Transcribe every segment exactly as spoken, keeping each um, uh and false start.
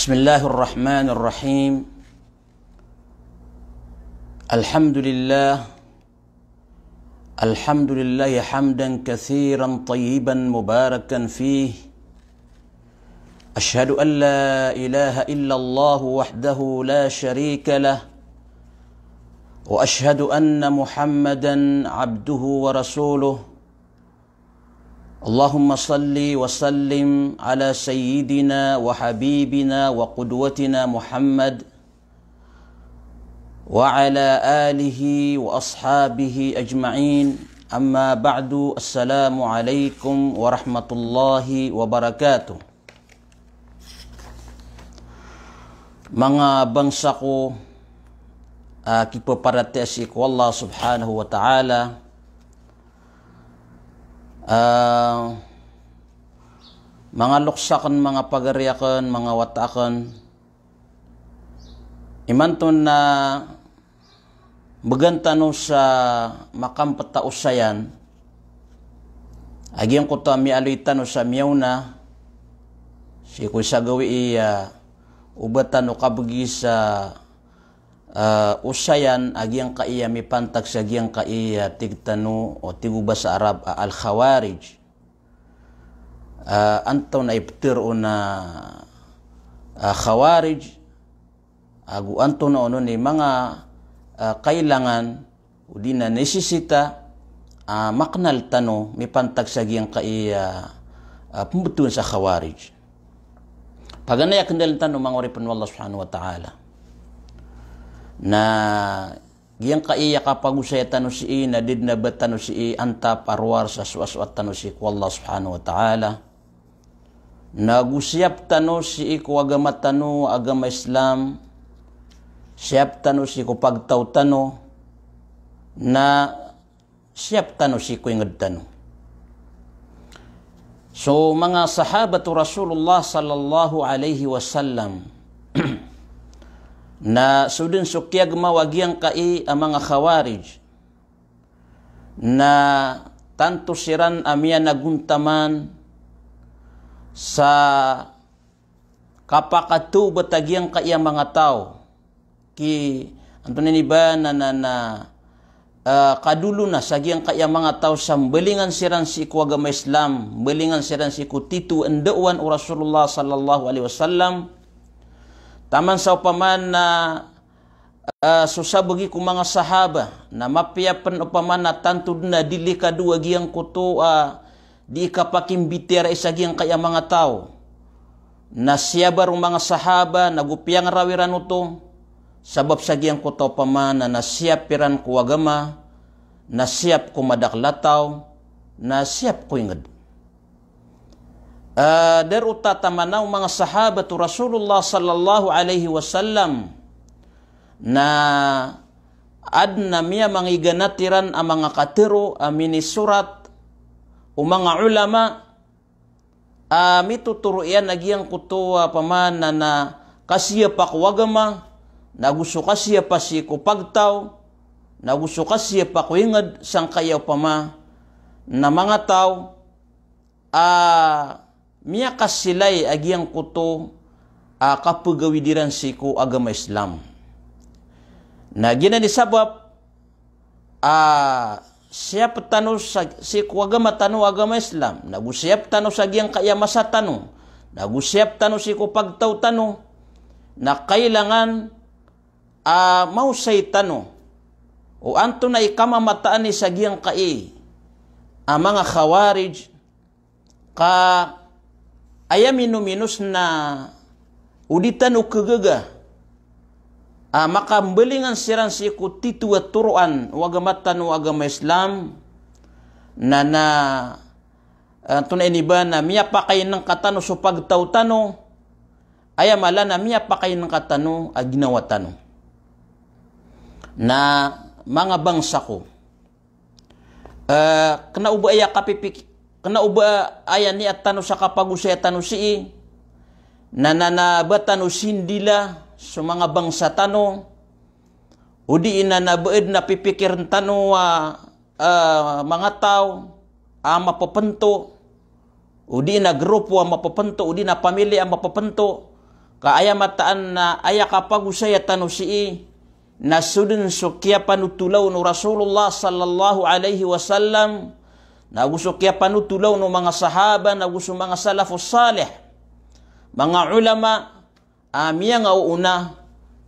بسم الله الرحمن الرحيم. الحمد لله. الحمد لله حمدا كثيرا طيبا مباركا فيه. أشهد أن لا إله إلا الله وحده لا شريك له، وأشهد أن محمدا عبده ورسوله. اللهم صل وسلم على سيدنا وحبيبنا وقدوتنا محمد وعلى آله وأصحابه أجمعين. أما بعد، السلام عليكم ورحمة الله وبركاته. Manga bangsa ko, ah, kipaparatiyaya sii ko Allah Subhanahu wa Ta'ala, ah, manga loks akn, manga pagari akn, manga wata akn, imanto na bgan tano sa makampet a osayan a giyangkoto a miyaaloy tano sa miyaona, sii ko isa gawii a oba tano kabgi sa, ah, osayan a giyangkai a mipantag sa giyangkai a tig tano o tig o ba sa Arab a Al-Khawarij. Ah, antonaa i ptharoon a, ah, Khawarij, ago antonaa onon i manga, ah, kailangan odi na nisisita a maknal tano mipantag sa giyangkai a, ah, pmbtowan sa Khawarij. Paganay a kndaln tano, manga oripn o Allah Subhanahu wa Ta'ala, na giyangkai a kapagosaya tano sii na da dn a ba tano sii antap a rowar sa soasoat tano sii ko Allah Subhanahu wa Ta'ala. Na go siyap tano sii ko agama tano, agama Islam, siyap tano sii ko pagtaw tano, na siyap tano sii ko ingd tano. So manga sahabat o Rasulullah sallallahu alaihi wasallam, na so dn so kiyagmaw a giyangkai a manga Khawarij, na tanto siran a miyanagontaman sa kapakatawbat a giyangkai a manga taw. Ki, antonaa ini ba na, na, na, ah, kadolona sa giyangkai a manga taw sa mbalingan siran sii ko agama Islam, mbalingan siran sii ko titho a ndaowan o Rasulullah sallallahu alaihi wasallam. Taman sa opama na, ah, so sabagi ko manga sahaba, na mapiya pn opama na tanto dn a delikado a giyangkoto a di kapakimbitiyarai sa giyangkai a manga taw. Na siyabar o manga sahaba, na go piyangraw iran oto, sabap sa giyangkoto opama na, na siyap iran ko agama, na siyap ko madakl a taw, na siyap ko ingd. Ah, darotaman o manga sahabat o Rasulullah sallallahu alaihi wasallam, na adn a miyamangiganat iran a manga katharo a minisorat o manga ulama a mitotoro iyan a giyangkoto a opama na, na kasiyapa ko agama, na go so kasiyapa sii ko pagtaw, na go so kasiyapa ko ingd sangkaya opama na manga taw a miyakasilay a giyangkoto a kapagawid iran sii ko agama Islam. Na giyanan i sabap a siyap tano sa, sii ko agama tano, agama Islam, na go siyap tano sa giyangkai a masa tano, na go siyap tano sii ko pagtaw tano, na kailangan a maosay tano o antonaa i kamamataani sa giyangkai a manga Khawarij, ka aya minominos na o di tano khagaga a makambalingan siran sii ko titho a toroan o agama tano, agama Islam, na, na, ah, antonaa ini ba na miyapakainengka tano so pagtaw tano, aya mala na miyapakainengka tano a ginawa tano. Na manga bangsa ko, eh, kena o ba aya kapipik-, kena o ba aya niyat tano sa kapagosaya tano sii, na, na, na ba tano sindila so manga bangsa tano, o di na, na ba adn a pipikirn tano a, eh, manga taw a mapepento, o di na grupo a mapepento, o di na pamilya a mapepento, Ka aya mataan na aya kapagosaya tano sii na so den so kiyapanotola on o Rasulullah sallallahu alaihi wasallam, nago so kiyapanotola on o manga sahaba, nago so manga salafus salih, manga ulama, a miyangaoona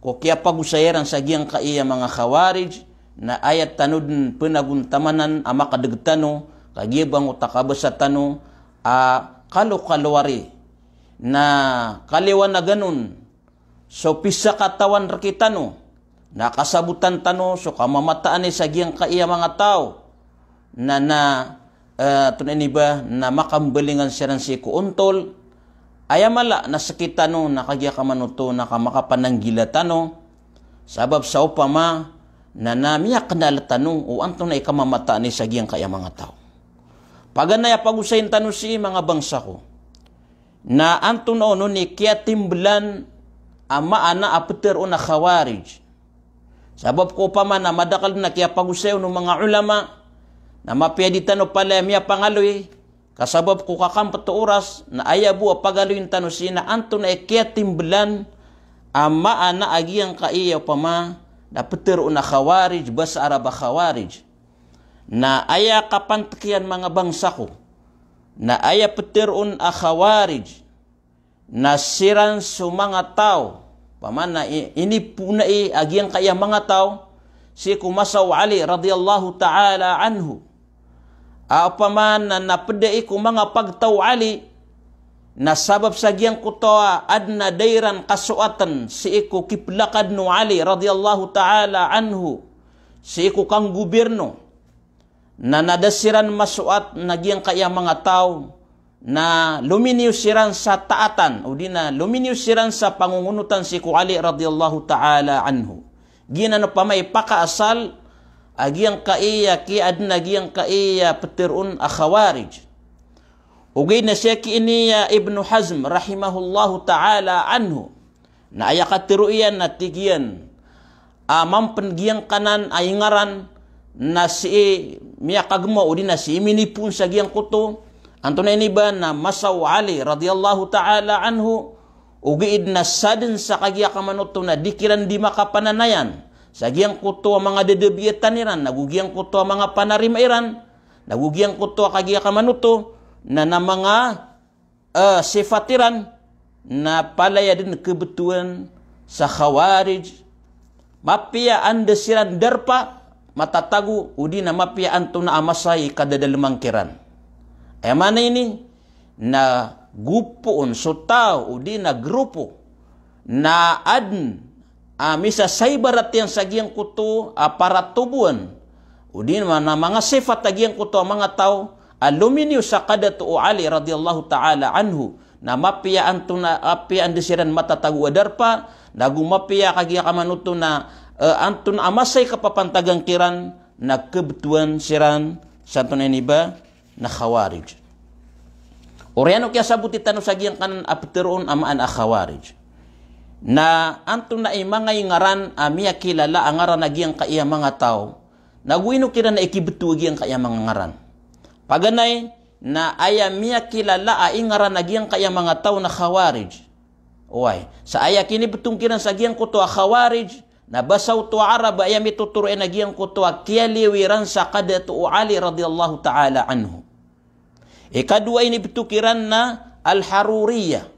ko kiyapagosaya iran sa giyangkaya manga Khawarij, na aya tano den penagontamanan a makadeg tano, kagiya ba ngota kabasa tano a kalokalowari na kaliwanagan on so pisakatawan rekitano, na kasabotan tano so kamamataan i sa giyangkaya manga taw, na, na, eh, tonaa ini ba, na makambalingan siran sii ko ontol. Aya mala na sekitano na kagiya kamanoto na kamakapananggila tano, sabap sa opama na, na miyakenal tano o antonaa i kamamataan i sa giyangkaya manga taw. Paganay a pagosayin tano sii, manga bangsa ko, na antonaa onon i kiyatimbelan a maana a peteroon a Khawarij. Sabap ko opama na madakel den a kiyapagosaya on o manga ulama, na mapiya di tano palaya miyapangaloy, ka sabap ko kakampet o oras, na aya bo a pagaloyin tano sii na antonaa i kiyatimbelan a maana a giyangkaya opama na peteroon a Khawarij, basa Arab a Khawarij. Na aya kapantekiyan, manga bangsa ko, na aya peteroon a Khawarij, na siran so manga taw, opama na i-, inipoon i a giyangkaya manga taw sii ko masa o Ali radhiyallahu ta'ala anhu. A opama na, na peda i ko manga pagtaw o Ali, na sabap sa giyangkoto a aden a da iran kasoaten sii ko kiplakad o Ali radhiyallahu ta'ala anhu, sii ko kanggobirno. Na, na da siran masoat na giyangkaya manga taw na lominiyo siran sa taatan, odi na lominiyo siran sa pangongonotan sii ko Ali radhiyallahu ta'ala anhu. Giyanan opama i pakaasal a giyangkaya kiyaden a giyangkaya peteroon a Khawarij. Ogaid na sii ki ini ya Ibnu Hazm rahimahullahu ta'ala anhu, na aya katero iyan na tig iyan a mampen giyangkanan a ingaran na sii miyakagema odi na sii minipoon sa giyangkoto, antonaa ini ba, na masa o Ali radhiyallahu ta'ala anhu, ogaid na saden sa kagiya kamanoto na di kiran di makapananayan sa giyangkoto a manga dadabiyatan iran, nago giyangkoto a manga panarima iran, nago giyangkoto a kagiya kamanoto na, na manga eh, sifat iran, na palaya den kebetowan sa Khawarij. Mapiya anda siran darpa matatago, odi na mapiya antonaa a masa i kadadaleman kiran. Aya maana ini, na gopoon so taw, odi na grupo, na aden a misasaibarat iyan sa giyangkoto a paratoboan, odi na manga sifat a giyangkoto a manga taw a lominiyo sa kadato o Ali radhiyallahu ta'ala anhu, na mapiya antonaa, mapiya anda siran matatago a darpa, nago mapiya kagiya kamanoto na, eh, antonaa a masa i kapapantagan kiran, na kebetowan siran sa antonaa ini ba, na Khawarij. Oriyan o kiyasaboti tano sa giyangkanan a peteroon a maana a Khawarij. Na antonaa i manga ingaran a miyakilala a ngaran a giyangkaya manga taw, nago ino kiran a ikibeto a giyangkaya manga ngaran. Paganay na aya miyakilala a ingaran a giyangkaya manga taw na Khawarij. Oway, sa aya kinibetong kiran sa giyangkoto a Khawarij, na basa oto a Arab, aya mitotoro iyan a giyangkoto a kiyaliyo iran sa kadato o Ali radhiyallahu ta'ala anhu. Ikadowa a inibeto kiran na Al-Haruriyah.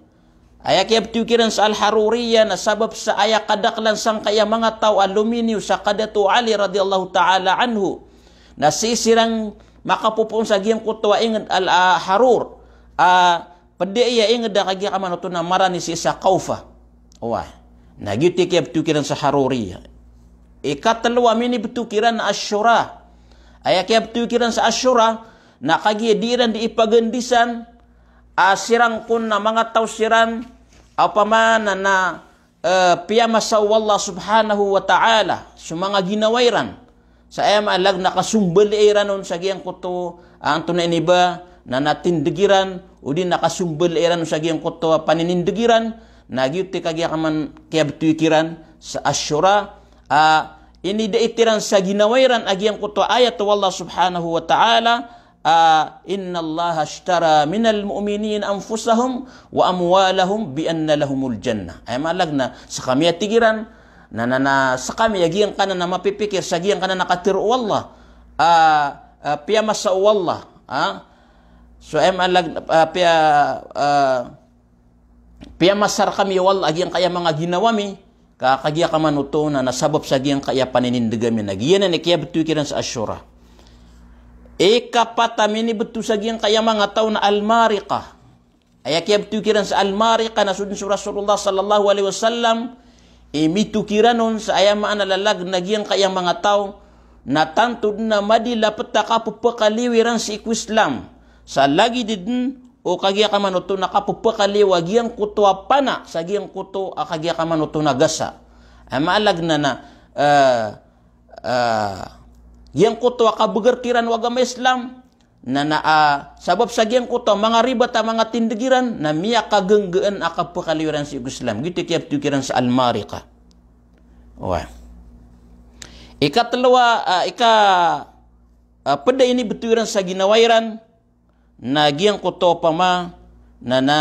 Aya kiyabeto kiran sa Al-Haruriyah na sabap sa aya kadakelan sangkaya manga taw a lominiyo sa kadato o Ali radhiyallahu ta'ala anhu, na sii siran makapopoon sa giyangkoto a inged al-, a, harur, a, ped aya inged a kagiya kamanoto na marani sii sa kawfa. Oway. Na giyoto i kiyabeto kiran sa Haruriyah. Ikatelo a minibeto kiran na Ashura. Aya kiyabeto kiran sa Ashura, na kagiya di iran di ipagandisan a siran kon na manga taw siran a opama na, na, eh, piyamasa o Allah subhanahu wa ta'ala so manga ginawa iran. Sa aya maana na kasombali iran on sa giyangkoto a antonaa ini ba, na natindeg iran, odi na kasombali iran on sa giyangkoto a paninindeg iran, na giyoto i kagiya kaman kiyabeto kiran sa Ashura, a inidait iran sa ginawa iran a giyangkoto a ayat o Allah subhanahu wa ta'ala, a, "Innallaha ashtara minal mu'minina anfusahum wa amwalahum bi anna lahumul jannah." Aya maana na, skami a tig iran, na, na, na, skami a giyangkanan a mapipikir sa giyangkanan a katharo o Allah. A, a, piyamasa o Allah. A? So, aya maana, a, piya, a, piyamasa rkami o Allah a giyangkaya manga ginawa mi, ka kagiya kamanoto na, na sabap sa giyangkaya paninindg ami na giyanan i kiyabtowi kiran sa Ashura. Ikapat a minibto sa giyangkaya manga taw na Al-Mariqah. Aya kiyabtowi kiran sa Al-Mariqah na so dn so Rasulullah sallallahu alaihi wasallam, i mito kiran on sa aya maana lalag na giyangkaya manga taw, na tanto dn a madila ptaka pphakaliyo iran sii ko Islam. Sa lagid dn o kagiya kamanoto na kappakaliyo a giyangkoto a pana sa giyangkoto a kagiya kamanoto na gasa. Aya maana na, na, eh, eh, giyangkoto a kabagr kiran o agama Islam, na, na, ah, sabap sa giyangkoto a manga ribat a manga tindg iran, na miyakagnggaan a kappakaliyo iran sii ko Islam. Giyoto i kiyabtowi kiran sa Al-Mariqah. Oway. Ikatlo a, ah, ika, ah, pd a inibtowi iran sa ginawa iran, na giyangkoto opama na, na,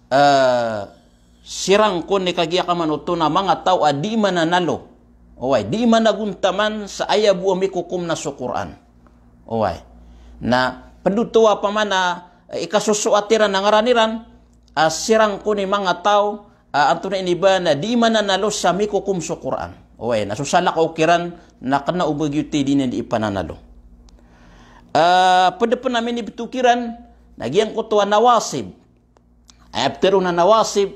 eh, sirang ko ni kagiya kamanoto na manga taw a dii mananalo. Oway, dii managontaman sa aya bo a mikokom na so Qur'an. Oway. Na pd oto opama na, eh, ikasosoat iran a ngaran iran, a sirang ko ni manga taw, ah, antonaa ini ba na dii mananalo sa mikokom so Qur'an. Oway, na so salakaw kiran na kna o ba giyoto i dii niyan dii pananalo. Ah, pd pn a minibto kiran, na giyangkoto a Nawasib. Aya ptharoa on a Nawasib,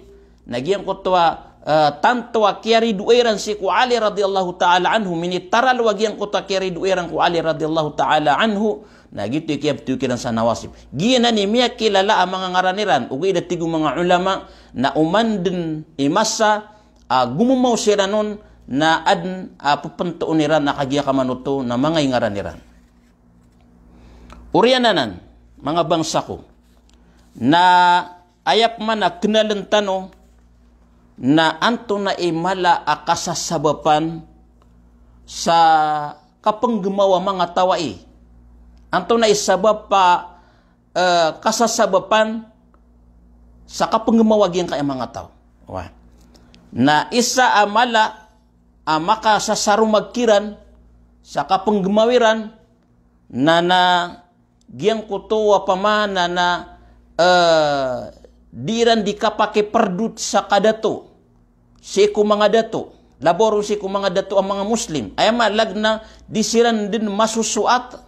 na giyangkoto a, ah, tanto a kiyaridoay iran sii ko Ali radhiyallahu ta'ala anhu, minitaralo a giyangkoto a kiyaridoay iran ko Ali radhiyallahu ta'ala anhu, na giyoto i kiyabtowi kiran sa Nawasib. Giyanan i miyakilala a manga ngaran iran, ogaid a tig o manga ulama, na oman dn i masa a gomamaw siran on, na adn a pphantoon iran a kagiya kamanoto na manga ingaran iran. Oriyan anan, manga bangsa ko, na aya pman a knaln tano, na antonaa i mala a kasasabapan sa kapnggmaw a manga taw ai. Antonaa i sabap a, eh, kasasabapan sa kapnggmaw a giyangkaya manga taw. Oway. Na isa a mala a makasasaromag kiran sa kapnggmaw iran, na, na giyangkoto opama na, na, eh, dii iran dii kapakiprdot sa kadato sii ko manga dato, labaw ron sii ko manga dato a manga Muslim. Aya maana na dii siran dn masosoat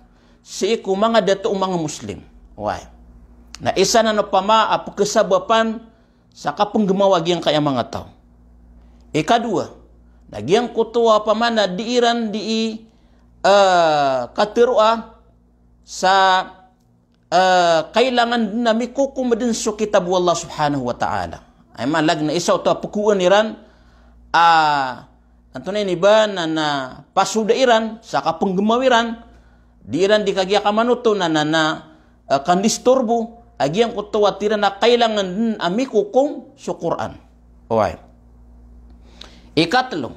sii ko manga dato o manga Muslim. Oway. Na isa nan opama a pkhasabapan sa kapnggmaw a giyangkaya manga taw. Ikadowa, na giyangkoto opama na dii iran dii, eh, katharoa sa, eh, kailangan dn a mikokom dn so kitab o Allah subhanahu wa ta'ala. Aya maana na isa oto a pkowaan iran, ah, antonaa ini ba na, na pasoda iran sa kapnggmaw iran, dii iran dii kagiya kamanoto na, na, na, eh, kandistorbo a giyangkoto a tig iran a kailangan dn a mikokom so Qur'an. Oway. Ikatlo,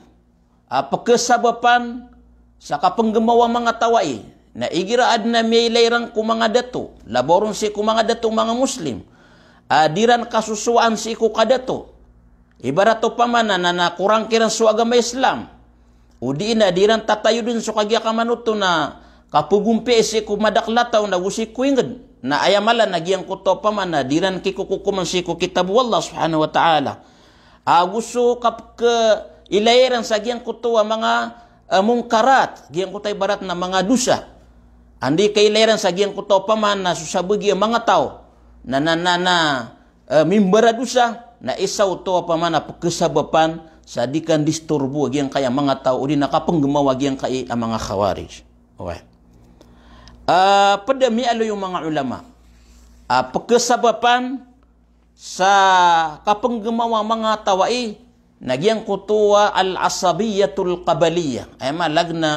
a pkhasabapan sa kapnggmaw a manga taw ai, na igira adn a miyailay iran ko manga dato, labaw ron sii ko manga dato o manga Muslim, a dii iran kasosowaan sii ko kadato. Ibarat opama na, na, na korang kiran so agama Islam. O dii na dii iran tatayodn so kagiya kamanoto na kapagompiya sii ko madakl a taw na go sii ko ingd. Na aya mala na giyangkoto opama na dii iran kikokokoman sii ko kitab o Allah subhanahu wa ta'ala. Ago so kapkhailay iran sa giyangkoto a manga, eh, mungkarat, giyangkoto a ibarat na manga dosa. Anda i kailay iran sa giyangkoto opama na so sabagi a manga taw na, na, na, na, eh, mimbaradosa, na isa oto opama na pkhasabapan sa dii kandistorbo a giyangkaya manga taw, odi na kapnggmaw a giyangkaya a manga Khawarij. Oway. Eh, pd a miyaaloy o manga ulama a pkhasabapan sa kapnggmaw a manga taw ai, na giyangkoto a al-asabiyatul qabaliyah. Aya maana na,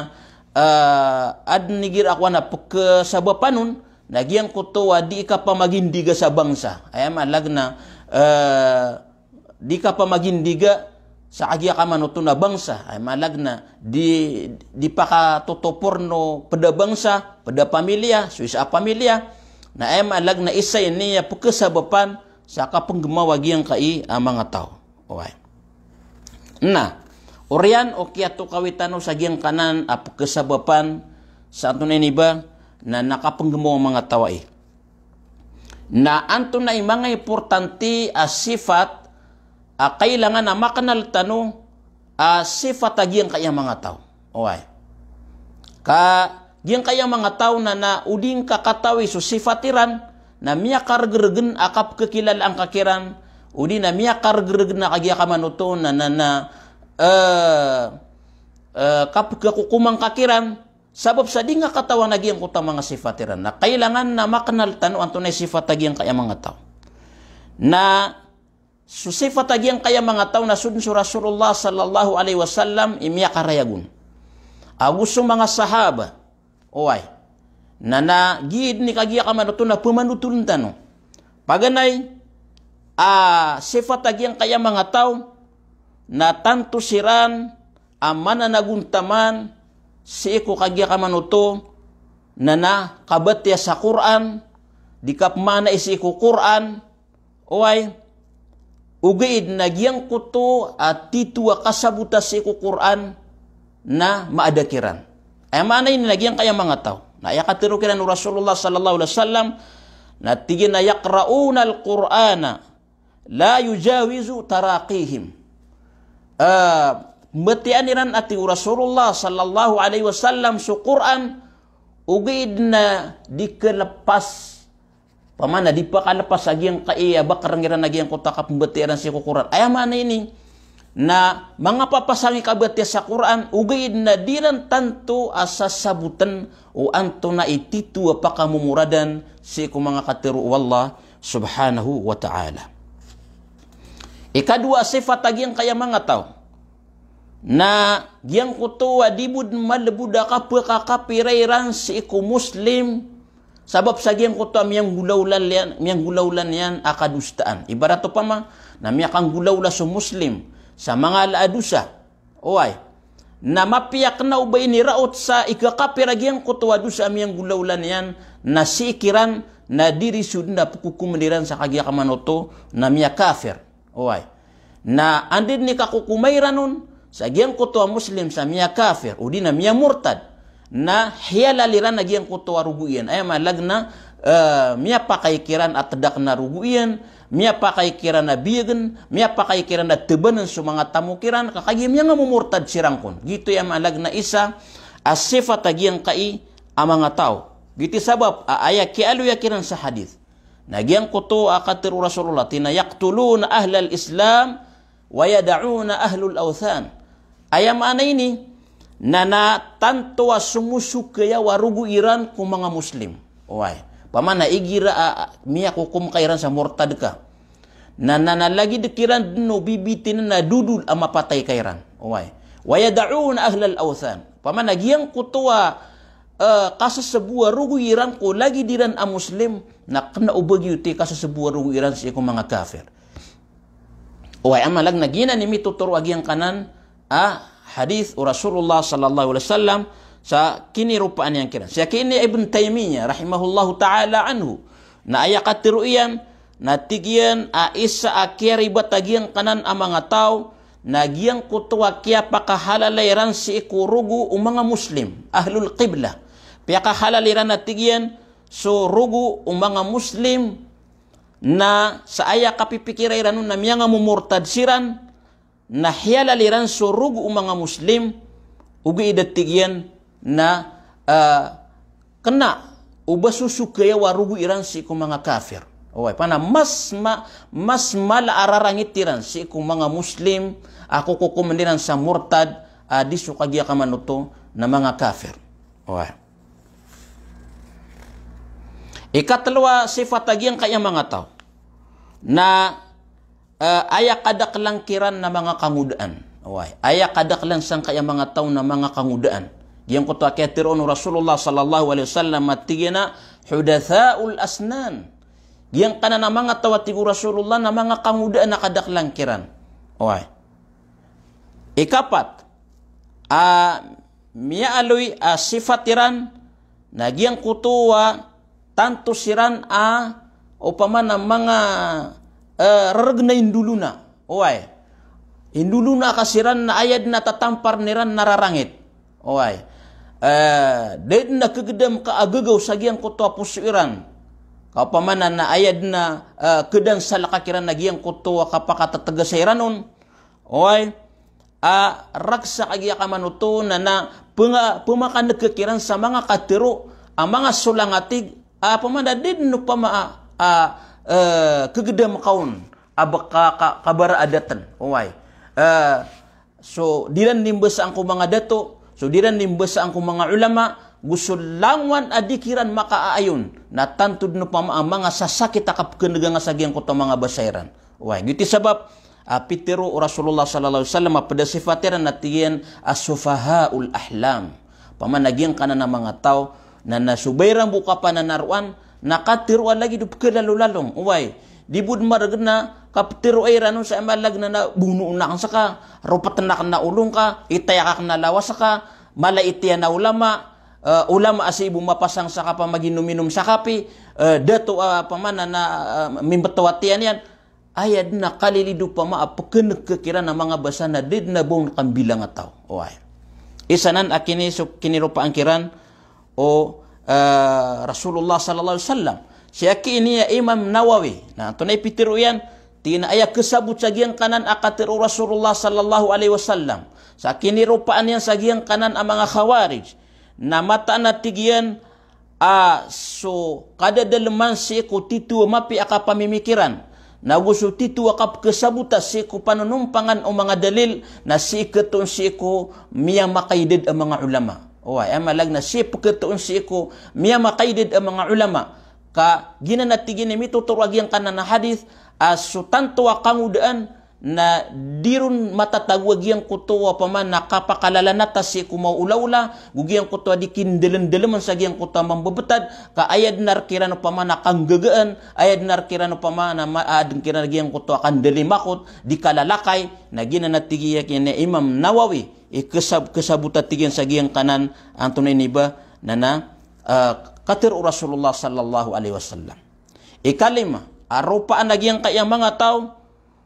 eh, adn igira kowan a pkhasabapan on, na giyangkoto a dii kapamagindiga sa bangsa. Aya maana na, eh, dii kapamagindiga sa kagiya kamanoto na bangsa, aya maana na di, di pakatotopor o pd a bangsa, pd a pamilya, so isa a pamilya, na aya maana na isa ini a pkhasabapan sa kapnggmaw a giyangkai a manga taw. Oway. Na oriyan o kiyatokawi tano sa giyangkanan a pkhasabapan sa antonaa ini ba, na na kapnggmaw a manga taw ai. Na antonaa i manga importante a sifat a kailangan a maknal tano a sifat a giyangkai a manga taw. Oway. Ka giyangkai a manga taw na, na o di ngka katawi so sifat iran, na miyakargrgn a kapkhakilalaan ka kiran, o di na miyakargrgn a kagiya kamanoto na, na, na, eh, eh, kapkhakokoman ka kiran, sabap sa di ngka katawan a giyangkoto a manga sifat iran. Na kailangan na maknal tano antonaa i sifat a giyangkai a manga taw. Na so sifat a giyangkai a manga taw na so dn so Rasulullah sallallahu alaihi wasallam i miyakarayagon. Ago so manga sahaba. Oway. Na, na giya dn i kagiya kamanoto na pmanotoln tano. Paganay a sifat a giyangkai a manga taw na tanto siran a mananagontaman sii ko kagiya kamanoto na na kabatiya sa Qur'an, di kapmaanai sii ko Qur'an, oway, ogaid na giyangkoto a titho a kasabota sii ko Qur'an na maada kiran. Aya maana ini na giyangkai a manga taw na aya katharo kiran o Rasulullah sallallahu alaihi wasallam na tig iyan a yaqra'una al-Qur'ana la yujawizu taraqihim. Eh, mbatiyaan iran a tig o Rasulullah sallallahu alaihi wasallam so Qur'an, ogaid na di kalepas. Pamana di pakalpas a giyangkai a bakrng iran a giyangkoto a kapmbatiya iran sii ko Qur'an. Aya maana ini na manga papasang i kabatiya sa Qur'an, ogaid na di ran tanto a sasabotn o antonaa i titho a pakamomoradan sii ko manga katharo o Allah subhanahu wa ta'ala. Ikadowa a sifat a giyangkai a manga taw na giyangkoto a di bo dn malbod a kapkhakapira iran sii ko Muslim, sabap sa giyangkoto a miyanggolawla niyan, miyanggolawla niyan a kadosaan. Ibarat opama na miyakanggolawla so Muslim sa manga ala a dosa. Oway. Na mapiya kna o ba iniraot sa ikakapir a giyangkoto a dosa a miyanggolawla niyan, na sii kiran na di ri so dn a pkhokoman iran sa kagiya kamanoto na miyakafir. Oway. Na anda dn i kakokoma iran on sa giyangkoto a Muslim sa miyakafir, o di na miyamortad, na hiyalal iran a giyangkoto a rogo iyan. Aya maana na, eh, miyapakay kiran a tdak na rogo iyan, miyapakay kiran a biyagn, miyapakay kiran a tbann so manga tamok iran, ka kagiya miyangamomortad siran kon. Giyoto i aya maana na isa a sifat a giyangkai a manga taw. Giyoto i sabap a aya kiyaaloya kiran sa hadith na giyangkoto a katharo o Rasulullah, tig iyan a yaqtuluna ahlal Islam wa yada'una ahlal awthan. Aya maana ini na, na tanto a somosokayaw a rogo iran ko manga Muslim. Oway. Pamana igira a, a, miyakokom ka iran sa mortad ka, na, na, na lagid kiran dn o bibitinin a dodol a mapatay ka iran. Oway. Wa yada'una ahlal awthan. Pamana giyangkoto a, eh, kasasbo a rogo iran ko lagid iran a Muslim, na kna o ba giyoto i kasasbo a rogo iran sii ko manga kafir. Oway, aya maana na giyanan i mitotoro a giyangkanan a hadith o Rasulullah sallallahu alaihi wasallam sa kiniropaan iyan kiran. Sii ki ini Ibn Taymiyyah rahimahullahu ta'ala anhu, na aya katharo iyan, na tig iyan a isa a kiyaribat a giyangkanan a manga taw, na giyangkoto a kiyapakahalala iran sii ko rogo o manga Muslim, ahlul qiblah. Piyakahalal iran, na tig iyan, so rogo o manga Muslim, na sa aya kapipikira iran on na miyangamomortad siran, na hiyalal iran so rogo o manga Muslim, ogaid a tig iyan na, ah, kna o ba sosokayaw a rogo iran sii ko manga kafir. Oway, pamana mas ma-, mas mala a rarangit iran sii ko manga Muslim a kokokoman iran sa mortad, a di so kagiya kamanoto na manga kafir. Oway. Ikatlo a sifat a giyangkaya manga taw na, eh, aya kadaklan kiran na manga kangodaan. Oway. Aya kadaklan sangkaya manga taw na manga kangodaan. Giyangkoto a kiyatharoon o Rasulullah sallallahu alaihi wasallam a tig iyan a hudathaul asnan. Giyangkanan a manga taw a tig o Rasulullah na manga kangodaan a kadaklan kiran. Oway. Ikapat a miyaaloy a sifat iran na giyangkoto a tanto siran a opama na manga, eh, rereg na indolona. Oway. Indolona ka siran na aya den a tatamparn iran na rarangit. Oway. Eh, da den a kegedam ka a gegaw sa giyangkoto a poso iran. Ka opama na aya den a, eh, kedan sa laka kiran na giyangkoto a kapakatetegesa iran on. Oway. A ragsak a giya kamanoto na, na penga-, pemakaneg kiran sa manga katero a manga solangatig a pamanda di den opama a, a, eh, kegedam ka on a beka ka, kabara a daten. Oway. Eh, so, di ran nimbasaan ko manga dato, so, di ran nimbasaan ko manga ulama, go so langowan a di kiran makaayon, na tanto den opama a manga sasakit a kapekeneganga sa giyangkoto a manga basa iran. Oway, giyoto i sabap a pitero o Rasulullah sallallahu alaihi wasallam a ped a sifat iran na tig iyan a sufahaul ahlam. Opama na giyangkanan a manga taw na, na so ba iran bo kapananaroan na katero a lagid o pekelalolalong. Oway, di bo den maregen a kapetero iran on sa aya malag na, na bonoon aken seka, ropeten aken a olo ngka, itayak aken a lawas ka, mala i tiyan a ulama, eh, ulama a sii bo mapasang sa kapamaginominom sa kape, eh, dato a opama na, na, eh, mimbetaw a tiyan iyan. Aya den a kalilid opama a pekeneg kiran a manga basa na di den a ba on kambilanga taw. Oway. Isa nan a kini-, so kiniropaan kiran o, eh, Rasulullah sallallahu alaihi wasallam. Sii a kiiniya Imam Nawawi. Na antonaa i pitero iyan, tig iyan a aya kesabot sa giyangkanan a katero o Rasulullah sallallahu alaihi wasallam sa kiniropaan iyan sa giyangkanan a manga Khawarij. Na mataan a tig iyan a so kadadaleman sii ko tito a mapiya a kapamimikiran, na go so tito a kapekesabota sii ko panonompangan o manga dalil, na sii ketoon sii ko miyamakaidad a manga ulama. Oway, aya malag na sii peketoon sii ko miyamakaidad a manga ulama. Ka giyanan a tig iyan i mitotoro a giyangkanan a hadith a so tanto a kangodaan na di ron matatago a giyangkoto a opama na kapakalalanata sii ko maolaola, go giyangkoto a di kindelendelemen sa giyangkoto a mambebetad, ka aya den a rek iran opama na kanggagaan, aya den a rek iran opama na ma-, aden kiran a giyangkoto a kandalimakot, di kalalakay, na giyanan a tig iyan kini Imam Nawawi, i kesab-, kesabot a tig iyan sa giyangkanan, antonaa ini ba, na na, eh, katero o Rasulullah sallallahu alaihi wasallam. Ikalima, a ropaan a giyangkaya manga taw,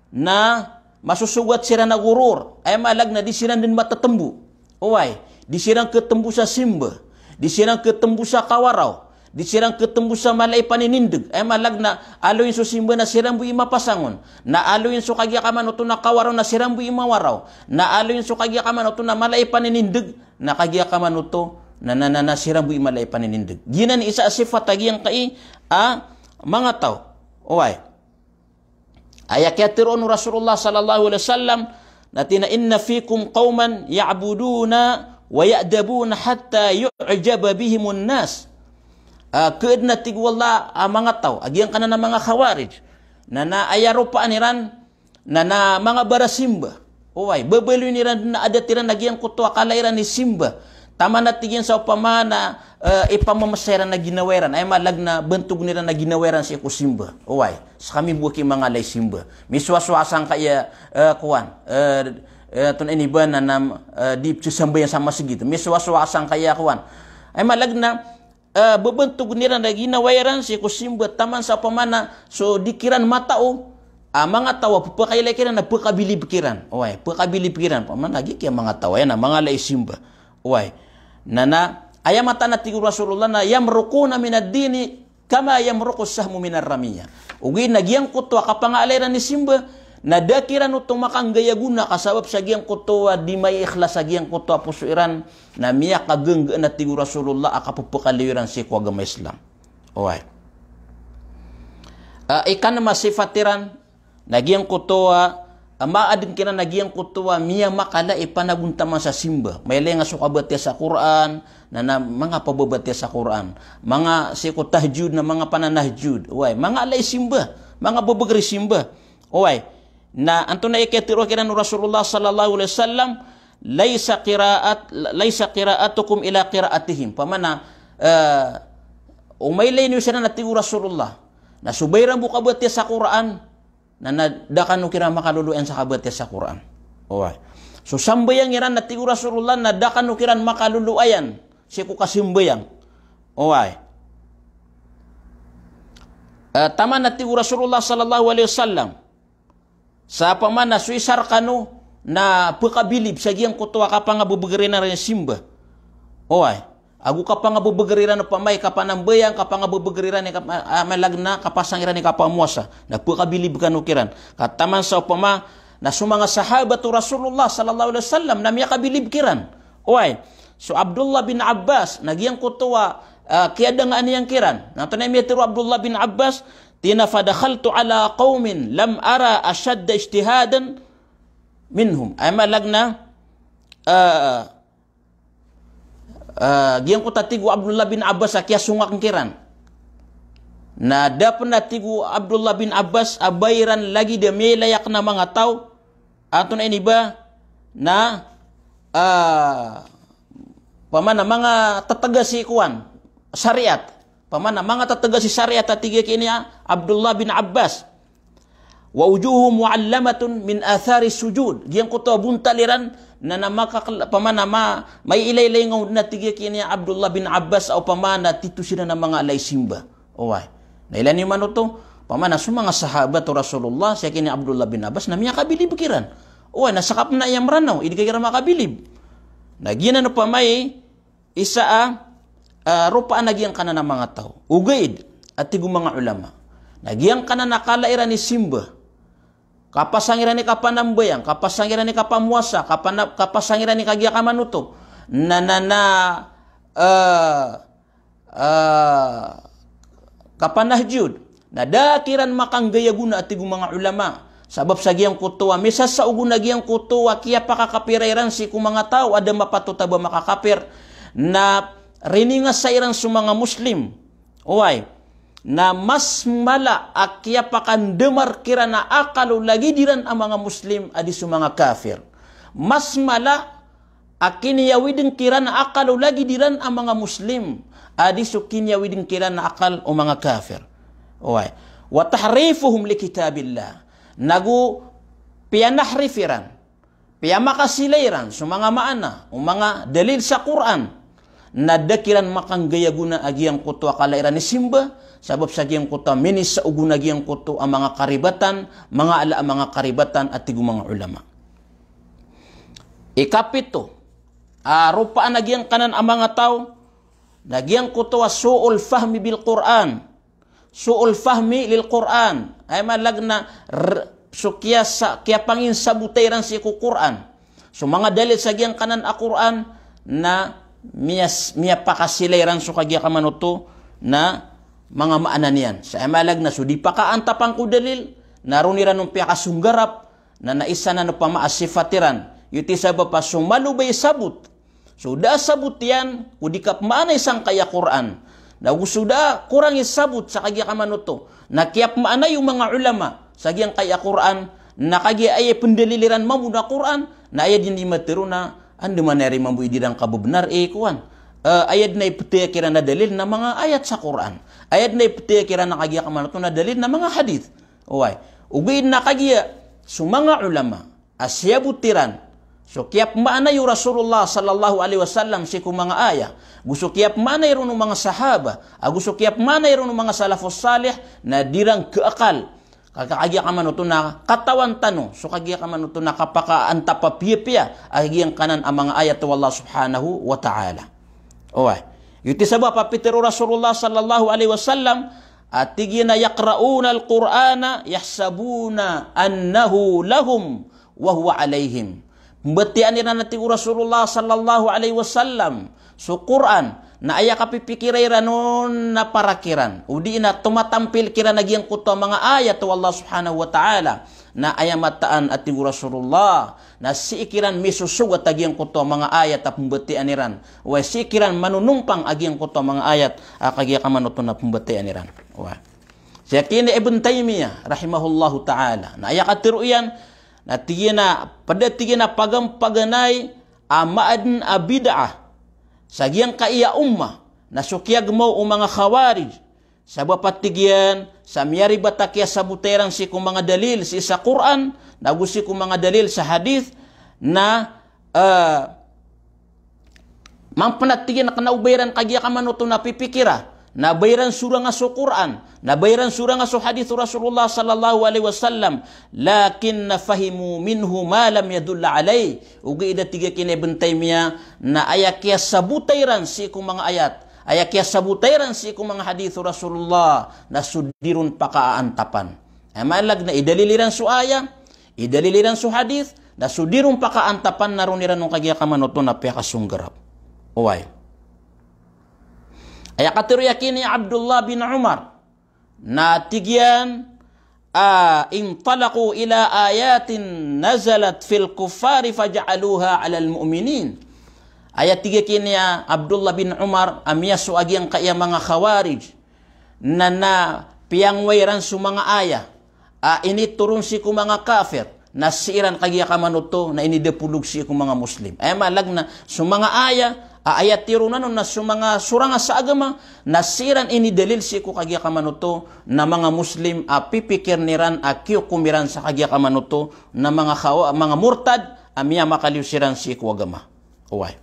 na masosogat siran a ghurur, aya malag na di siran den matatembo. Oway, di siran ketembo sa simba, di siran ketembo sa kawaraw, di siran ketembo sa mala i paninindeg. Aya malag na aloyin so simba na siran bo i mapasang on, na aloyin so kagiya kamanoto na kawaraw na siran bo i mawaraw, na aloyin so kagiya kamanoto na mala i paninindeg, na kagiya kamanoto na, na, na, na siran bo i mala i paninindeg. Giyanan i isa a sifat a giyangkai a manga taw. Oway. Aya kiyatero o Rasulullah sallallahu alaihi wasallam, na tig iyan a, "Inna fikum qauman ya'buduna wa ya'dabuna hatta yu'jaba bihimun nas." Ah, keden a tig o Allah a manga taw, a giyangkanan a manga Khawarij. Na, na aya ropaan iran, na, na manga barasimba. Oway, babaloy iran den a adat iran a giyangkoto a kala iran i simba. Taman a tig iyan sa opama na, eh, ipamamasa iran a ginawa iran. Aya malag na bentogen iran a ginawa iran sii ko simba. Oway, sekami bo aki manga ala i simba. Misowasowa sangkaya, eh, kowan. Eh, eh, antonaa ini ba na, na, eh, di pesesambayang sa masgit. Misowasowa sangkaya kowan. Aya malag na, eh, bebentogen iran a ginawa iran sii ko simba taman sa opama na so di kiran matao a manga taw a pepakailay kiran na pekabilib kiran. Oway, pekabilib kiran. Opama na giya manga taw aya na manga ala i simba. Oway. Na, na aya mataan a tig o Rasulullah na, "Yamruquna minad dini kama yamruqus sahmu minar ramiya." Ogaid na giyangkoto a kapangaalay iran i simba na da kiran oto makanggay a gona ka sabap sa giyangkoto a di maiikhlas a giyangkoto a poso iran, na miyakagengge na tig o Rasulullah a kapepekaliyo iran sii ko agama Islam. Oway. Ah, ikanm a sifat iran, na giyangkoto a, ah, maaden kiran na giyangkoto a miyamakala i panagontaman sa simba. Mailay nga so kabatiya sa Qur'an, na, na manga pababatiya sa Qur'an. Manga sii ko tahajjud, na manga pananahajjud. Oway, manga ala i simba, manga bebeger i simba. Oway. Na antonaa i kiyatero kiran o Rasulullah sallallahu alaihi wasallam, "Laisa qira'at-, laisa qira'atukum ila qira'atihim." Opama na, eh, o mailay niyo siran a tig o Rasulullah, na so ba iran bo kabatiya sa Qur'an, na, na da kano kiran makaloloyan sa kabatiya sa Qur'an. Oway. So sambayang iran, na tig o Rasulullah, na da kano kiran makaloloayan sii ko kasambayang. Oway. Eh, taman, na tig o Rasulullah sallallahu alaihi wasallam, sa opama na so isa rkano na pkabilib sa giyangkoto a kapangabebegr iran i simba. Oway. Ago kapangabebegr iran opama i kapanambayang, kapangabebegr iran i kapa-, ah, malag na kapasang iran i kapamowasa. Na pkabilib kano kiran. Ka taman sa opama na so manga sahabat o Rasulullah sallallahu alaihi wasallam na miyakabilib kiran. Oway. So Abdullah bin Abbas, na giyangkoto a, ah, kiyadangaan iyan kiran. Na antonaa i miyatharo o Abdullah bin Abbas, tig iyan a, "Fadakhaltu ala qawmin lam ara ashadda ijtihadan minhum." Aya malag na, ah, ah, giyangkoto a tig o Abdullah bin Abbas a kiyasong akn kiran. Na da pn, a tig o Abdullah bin Abbas, a ba iran lagid a miyailay akn a manga taw, antonaa ini ba, na, ah, opama na manga tatega si kowan, shariat. Opama na manga tatega si shariat, a tig iyan kini a Abdullah bin Abbas. "Wa wujuhuhum mu'allamatun min athari sujud." Giyangkoto a bontal iran na, na makakl-, opama na ma-, maiilaylay ngka on, na tig iyan kini a Abdullah bin Abbas, a opama na tito siran a manga ala i simba. Oway. Na ilaya niyo man oto, opama na so manga sahabat o Rasulullah, sii kini Abdullah bin Abbas, na miyakabilib kiran. Oway, na sakap na aya Mranaw, i di ka kiran makabilib. Na giyanan opama i isa a, ah, ropaan a giyangkanan a manga taw. Ogaid, a tig o manga ulama, na giyangkanan a kala iran i simba, kapasang iran i kapanambayang, kapasang iran i kapamowasa, kapana-, kapasang iran i kagiya kamanoto, na, na, na, ah, ah, kapanahajud. Na da kiran makanggaya gona, a tig o manga ulama. Sabap sa giyangkoto a misasaogon a giyangkoto a kiyapakakapira iran sii ko manga taw a da mapatot a ba makakapir. Na riningasa iran so manga Muslim. Oway. Na mas mala a kiyapakandamar kiran a akal o lagid iran a manga Muslim a di so manga kafir. Mas mala a kiniyawidn kiran a akal o lagid iran a manga Muslim a di so kiniyawidn kiran a akal o manga kafir. Oway. Wa tahrifuhum li kitabillah. Nago piyanahrif iran, piyamakasila iran so manga maana o manga dalil sa Qur'an. Na da kiran makanggaya gona a giyangkoto a kala iran i simba, sabap sa giyangkoto a minisaogon a giyangkoto a manga karibatan, manga ala a manga karibatan, a tig o manga ulama. Ikapito a ropaan a giyangkanan a manga taw, na giyangkoto a su'ul fahmi bil Qur'an. Su'ul fahmi lil Qur'an. Aya malag na r-, so kiyasa-, kiyapanginsabota iran sii ko Qur'an. So manga dalil sa giyangkanan a Qur'an na miyas-, miyapakasila iran so kagiya kamanoto na manga maana niyan. Sa aya malag na so di pakaantapan ko dalil, na ron iran on piyakasonggarap, na, na isa na opama a sifat iran. Giyoto i sabap a so malo ba i sabot, so da a sabot iyan ko di kapmaanay sangkai a Qur'an. Na go so da a korang i sabot sa kagiya kamanoto na kiyapmaanay o manga ulama sa giyangkai a Qur'an, na kagiya aya i pndalil iran mambo na Qur'an, na aya dn i matharo na andamanaya ri mambo i di iran kababnar i kowan. Eh, aya dn a iptaya kiran a dalil na manga ayat sa Qur'an. Aya dn a iptaya kiran a kagiya kamanoto na dalil na manga hadith. Oway. Ogaid na kagiya so manga ulama a siyabot iran so kiyapmaanay o Rasulullah sallallahu alaihi wasallam sii ko manga aya, go so kiyapmaanay ron o manga sahaba, ago so kiyapmaanay ron o manga salafus salih, na di iran kaakal. Ka-, kagiya kamanoto na katawan tano so kagiya kamanoto na kapakaantap a piyapiya a giyangkanan a manga ayat o Allah subhanahu wa ta'ala. Oway. Giyoto i sabap a pitharo o Rasulullah sallallahu alaihi wasallam, a tig iyan a, "Yaqra'una al-Qur'ana yahsabuna annahu lahum wa huwa alaihim." Pmbatiyaan iran, a tig o Rasulullah sallallahu alaihi wasallam, so Qur'an, na aya kapipikira iran on na para kiran, odi na tomatampil kiran a giyangkoto a manga ayat o Allah subhanahu wa ta'ala, na aya mataan, a tig o Rasulullah, na sii kiran misosogat a giyangkoto a manga ayat a pmbatiyaan iran. Oway, sii kiran manonompang a giyangkoto a manga ayat a kagiya kamanoto na pmbatiyaan iran. Oway. Sii kini Ibn Taymiyyah rahimahullahu ta'ala, na aya katharo iyan, na tig iyan a, pd a tig iyan a pagampaganay a maadn a bid'ah sa giyangkai a ummah na so kiyagmaw o manga Khawarij. Sabap a tig iyan sa miyaribat a kiyasabota iran sii ko manga dalil sii sa Qur'an, na go sii ko manga dalil sa hadith, na eh, mampenat tig iyan kena o ba iran kagiya kamanoto na pipikira, na ba iran soranga so Qur'an, na ba iran soranga so hadith o Rasulullah sallallahu alaihi wasallam, lakin fahimu minhu ma lam yadulla alaih. Ogaid a tig iyan kini Ibn Taymiyyah, na aya kiyasabota iran sii ko manga ayat, aya kiyasabota iran sii ko manga hadith o Rasulullah, na so di ron pakaantapan. Aya maana na idalil iran so aya, idalil iran so hadith, na so di ron pakaantapan na ron iran o kagiya kamanoto na piyakasonggarap. Oway. Aya katharo iyan kini Abdullah bin Umar, na tig iyan, ah, "Intalaqu ila ayatin nazalat fil kuffari faja'aluha alal mu'minin." Aya tig iyan kini Abdullah bin Umar, a miyasowa giyangkaya manga Khawarij, na, na piyangowai iran so manga aya a initoron sii ko manga kafir, na sii ran kagiya kamanoto na inidapolog sii ko manga Muslim. Aya maana na so manga aya a aya tironan on na so manga soranga sa agama, na sii ran inidalil sii ko kagiya kamanoto na manga Muslim a pipikiren iran a kiyokom iran sa kagiya kamanoto na manga khawa-, manga murtad a miyamakaliyo siran sii ko agama. Oway.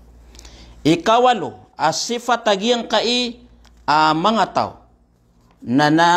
Ikawalo a sifat a giyangkai a manga taw na, na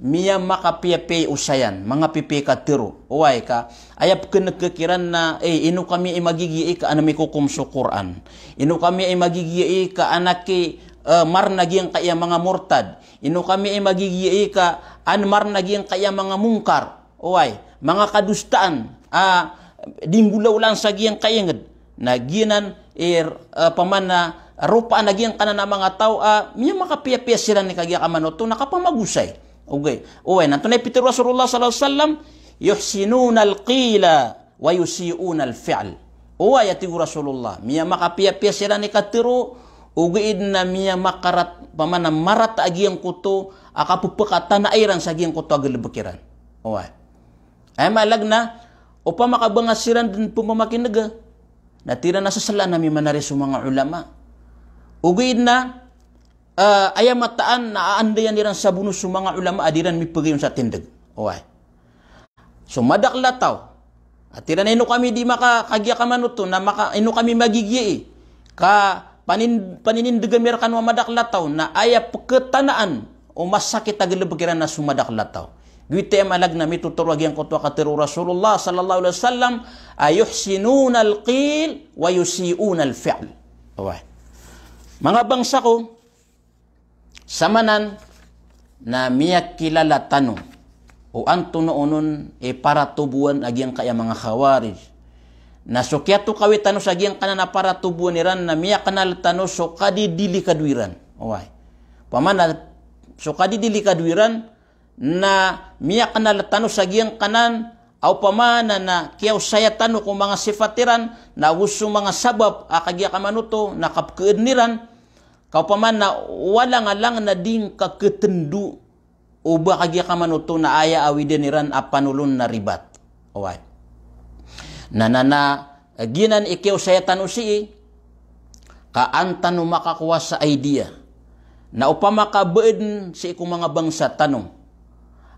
miyamakapiyapiya i osayan, manga pipiya i katharo. Oway, ka aya pekenegek iran na, eh, ino kami i magigiyai ka an mikokom so Qur'an. Ino kami i magigiyai ka an aki, eh, marna giyangkaya manga murtad. Ino kami i magigiyai ka an marna giyangkaya manga mungkar. Oway, manga kadosaan a di nggolawlaan sa giyangkai nged. Na giyanan i, eh, pamana ropaan a giyangkanan a manga taw a miyamakapiyapiya siran i kagiya kamanoto na kapamagosay. Oway. Oway, na antonaa i pitharo o Rasulullah sallallahu alaihi wasallam, "Yuhsinunal qila wa yusi'unal fi'l." Oway, a tig o Rasulullah, miyamakapiyapiya siran i katharo, ogaid na miyamakarat-, pamana marata a giyangkoto a kapepekatanaa iran sa giyangkoto a galebek iran. Oway. Aya maana na opama ka ba nga siran den pemamakinega, na tig iran a seselaan ami manari so manga ulama. Ogaid na, eh, aya mataan na aandayan iran sa bono so manga ulama a di iran mipegayon sa tindeg. Oway. So madakel a taw a tig iran a ino kami di maka-, kagiya kamanoto na maka-, ino kami magigiyai ka panin-, paninindeg ami rekano a madakel a taw, na aya peketanaan o masakit a galebek iran na so madakel a taw. Giyoto i maana na mitotoro a giyangkoto a katharo o Rasulullah sallallahu alaihi wasallam, a yuhsinunal qil wa yusi'unal fi'l. Oway. Manga bangsa ko, samanan na miyakilala tano o antonaa onon i paratobowan a giyangkaya manga Khawarij. Na so kiyatokawi tano sa giyangkanan a paratobowan iran na miyakenal tano so kadidilikado iran. Oway. Pamana so kadidilikado iran na miyakenal tano sa giyangkanan a opama na, na kiyaosaya tano ko manga sifat iran, na ago so manga sabap a kagiya kamanoto na kapekeeden iran, ka opama na walang-alang na di ngka ketendo o ba kagiya kamanoto na aya awiden iran a panolon na ribat. Oway. Na, na, na, giyanan i kiyaosaya tano sii, ka an tano makakowa sa idea. Na opama ka ba den sii ko manga bangsa tano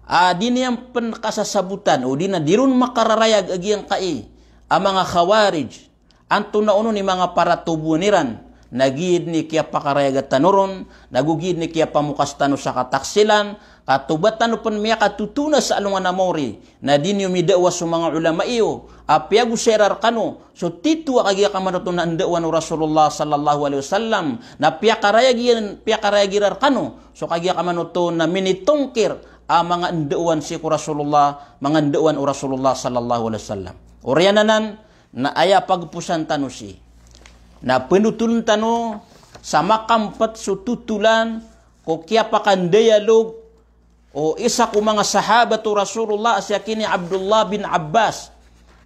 a di niyan pen kasasabotan, o di na di ron makararayag a giyangkai a manga Khawarij, antonaa onon i manga paratobowan iran, na giya den i kiyapakarayag tano ron, na go giya den i kiyapamokas tano sa kataksilan, ka toba tano pen miyakatotona sa alongan a maori, na di niyo midawa so manga ulama iyo a piyagosay iran rekano so tito a kagiya kamanoto na ndawan o Rasulullah sallallahu alaihi wasallam, na piyakarayag iyan, piyakarayag iran rekano so kagiya kamanoto na minitongkir a manga ndawan sii ko Rasulullah, manga ndawan o Rasulullah sallallahu alaihi wasallam. Oriyan anan, na aya pagposan tano sii na penotolen tano sa makampet so totolan ko kiyapakandayalog o isa ko manga sahabat o Rasulullah a siya kini Abdullah bin Abbas,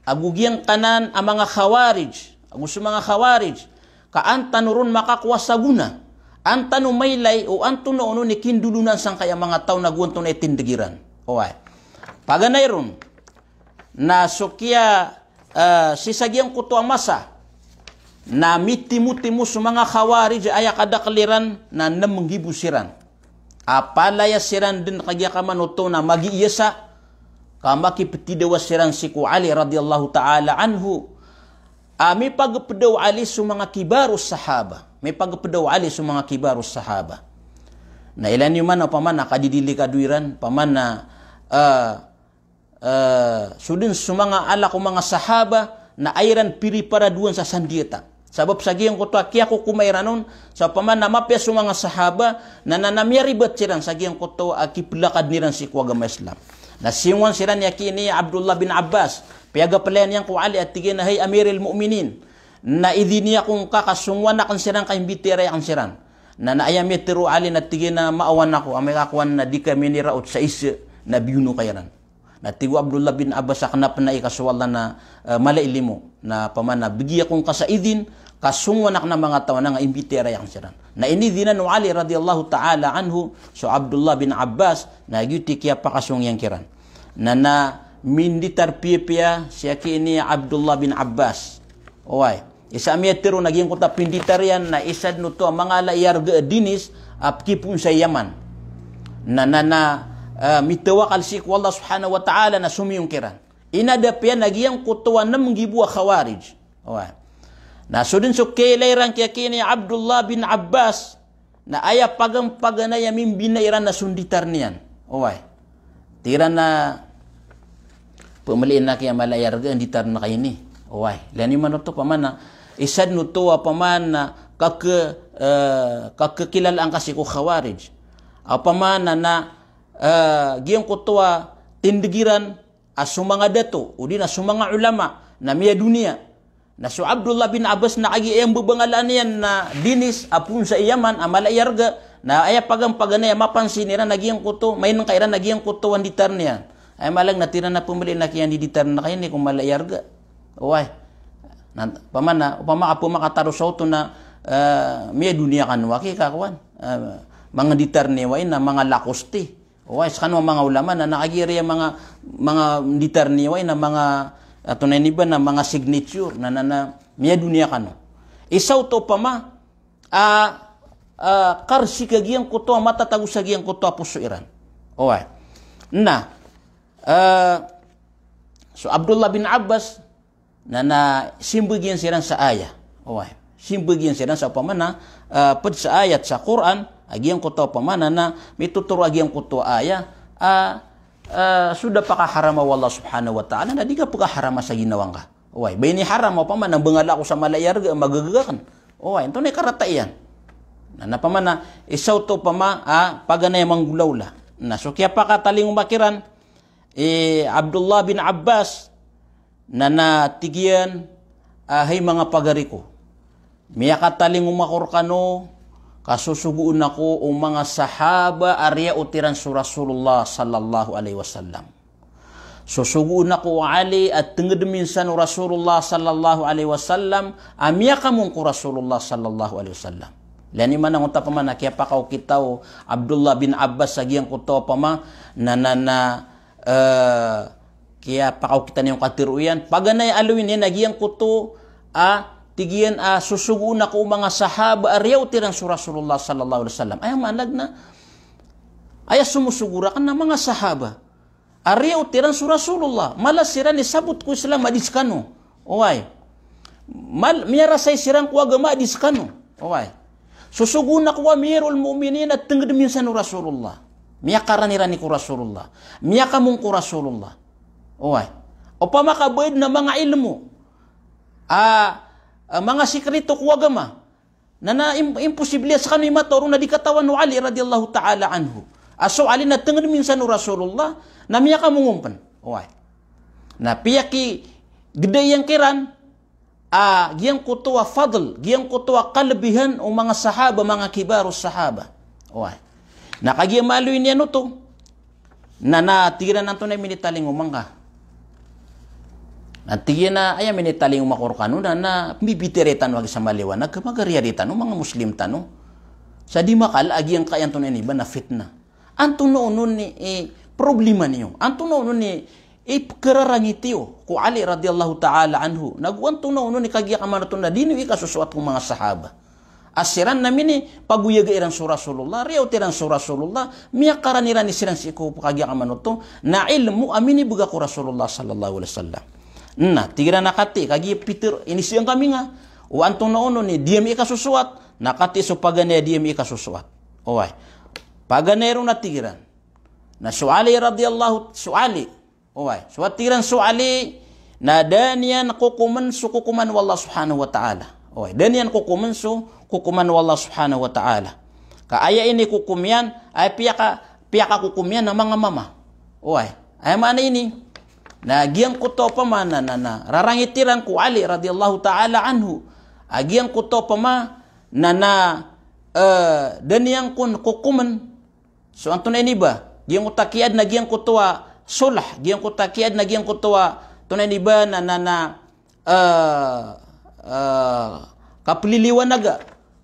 ago giyangkanan a manga Khawarij, ago so manga Khawarij, ka an tano ron makakowa sa gona, an tano mailay o antonaa onon i kindolonan sangkaya manga taw na go antonaa i tindeg iran. Oway. Paganay ron, na so kiya, eh, sii sa giyangkoto a masa, na mitimotimo so manga Khawarij a aya kadakel iran na nem nggibo siran. A palaya siran den kagiya kamanoto na magiiyasa, ka makipetidawa siran sii ko Ali radhiyallahu ta'ala anhu. A, mipagpda o Ali so manga kibaru sahaba. Mipagpda o Ali so manga kibaru sahaba. Na ilaya niyo man opama na kadidilikado iran, opama na, ah, ah, so dn so manga ala ko manga sahaba, na aya iran piriparadoan sa sandiyata. Sabap sa giyangkoto a kiyakokoman iran on, sa opama na mapiya so manga sahaba, na, na, na miyaribat siran sa giyangkoto a kiplakad iran sii ko agama Islam. Na siyongowan siran i aki ini Abdullah bin Abbas, piyagaplayan iyan ko Ali a tig iyan a, "Hay Amiril Mu'minin, na idini ako ngka ka songowan akn siran ka imbitiyarai akn siran." Na, na aya miyatharo o Ali na tig iyan a, "Maawan ako, amay ka kowan na di ka miniraot sa isa na biyono ka iran." Na tig o Abdullah bin Abbas a, "Kna pn ai ka so Allah na, eh, mala i limo. Na opama na bgi ako ngka sa idin, ka songowan akn a manga taw anan nga imbitiyarai akn siran." Na inidinan o Ali radiyallahu ta'ala anhu so Abdullah bin Abbas, na giyoto i kiyapakasong iyan kiran. Na, na minditar piyapiya si aki ini Abdullah bin Abbas. Oway. Isa a miyatharo na giyangkoto a pinditar iyan na isa dn oto a manga ala i arga a dinis a pkipoon sa Yaman. Na, na, na, ah, mitawakal sii ko Allah subhanahu wa ta'ala na somiyong kiran. Inadap iyan a giyangkoto a nem nggibo a Khawarij. Oway. Na so dn so kiyailay iran ki aki ini Abdullah bin Abbas, na aya paganay a mimbinay iran na so nditar iyan. Oway. Tig iran a, "Pmlin aki a mala i arga a nditar ka ini." Oway. Ilaya niyo man oto opama na, isa dn oto a opama na kak-, eh, kakkilalaan ka sii ko Khawarij. Opama na, na, eh, giyangkoto a tindg iran a so manga dato, odi na so manga ulama, na miyadoniya. Na so Abdullah bin Abbas na kagiya aya mbabangalaan iyan na dinis a poon sa Yaman a mala i arga, na aya paganay a mapansin iran na giyangkoto, mainngka iran na giyangkoto a nditar iyan. Aya maana na tig iran a pmlin aki a nditar ka ini ko mala i arga. Oway. Na, opama na, opama ka pmakataro sa oto na, eh, miyadoniya kano aki ka kowan. Eh, manga nditar iyan wai na manga Lacoste. Oway, skano a manga ulama na, na kagiya aya manga, manga nditar iyan wai na manga, ato na ini ba na manga signature, na, na, na miyadoniya kano. Isa oto opama a, a, karsik a giyangkoto a matatago sa giyangkoto a poso iran. Oway. Na, eh, so Abdullah bin Abbas, na, na simbag iyan siran sa aya. Oway. Simbag iyan siran sa opama na, ah, pd sa ayat sa Qur'an, a giyangkoto opama na, na mitotoro a giyangkoto a aya, ah, ah, so da pakaharama o Allah subhanahu wa ta'ala, na di ka pkaharama sa ginawa ngka. Oway. Ba iniharam opama na mbangala ako sa mala i arga, magagaga akn. Oway. Antonaa i karata iyan? Na, na opama na, isa oto opama, ah, paganay a manggolawla. Na, so kiyapakatalingoma kiran, eh, Abdullah bin Abbas, na, na tig iyan a, "Hay manga pagari ko, miyakatalingoma ako rkano, ka sosogoon ako o manga sahaba a riyaot iran so Rasulullah sallallahu alaihi wasallam. Sosogoon ako o Ali a tngd minsan o Rasulullah sallallahu alaihi wasallam a miyakamong ko Rasulullah sallallahu alaihi wasallam." Ilaya niyo man oto opama na kiyapakaokita o Abdullah bin Abbas sa giyangkoto opama na, na, na, eh, kiyapakaokita niyan ko katharo iyan. Paganay a aloyn iyan a giyangkoto a tig iyan a sosogoon ako o manga sahaba a riyaot iran so Rasulullah sallallahu alaihi wasallam. Aya maana na, aya somosogo rakn na manga sahaba a riyaot iran so Rasulullah. Mala siran i sabot ko Islam a di skano. Oway. Mal-, miyarasay siran ko agama a di skano. Oway. Sosogoon ako o Amirul Mu'minin a tngd minsan o Rasulullah. Miyakaranirani ko Rasulullah. Miyakamong ko Rasulullah. Oway. Opama ka ba adn a manga ilmo a, a manga sikrito ko agama, na, na im-, imposible a skano i matao ron na di katawan o Ali radiyallahu ta'ala anhu a so Ali na tngd minsan o Rasulullah, na miyakamong on pn. Oway. Na piyakigda iyan kiran a giyangkoto a fadl, giyangkoto a kalebihan o manga sahaba, manga kibaru sahaba. Oway. Na kagiya maaloy niyan oto, na, na tig iran a, "Antonaa i minitalingoma ngka?" Na tig iyan a, "Aya minitalingoma ko rkano na, na mbibitiyarai tano aki sa maliwanag, ka magariya di tano, manga Muslim tano. Sa di makala a giyangkaya antonaa ini ba na fitna. Antonaa onon i, eh, problema niyo? Antonaa onon i, eh, pkhararangiti iyo ko Ali radiyallahu ta'ala anhu? Na go antonaa onon i kagiya ka man oto na di niyo ikasosoat ko manga sahaba a siran na minipagoyaga iran so Rasulullah, riyaot iran so Rasulullah, miyakaranirani siran sii ko kagiya ka man oto na ilmo a minibgay ko Rasulullah sallallahu alaihi wasallam?" Na tig iran a katii, kagiya pitharo, inizaan kami nga o antonaa onon i dii ami kasosowat, na katii so paganay a dii ami kasosowat. Oway. Paganay ron na tig iran. Na so Ali radiyallahu, so Ali. Oway. So a tig iran so Ali, na da niyan kokomn so kokoman o Allah subhanahu wa ta'ala. Oway. Da niyan kokomn so kokoman o Allah subhanahu wa ta'ala. Ka aya inikokom iyan, aya piyaka, piyakakokom iyan na manga mama. Oway. Aya maana ini. Na giyangkoto a pama na, na, na rarangit iran ko Ali radiyallahu ta'ala anhu. A giyangkoto a pama na, na, eh, da niyan kon kokomn. So antonaa ini ba? Giyangkoto a kiyaadn a giyangkoto a solah, giyangkoto a kiyaadn a giyangkoto a, antonaa ini ba na, na, na, eh, eh, kapliliwanaga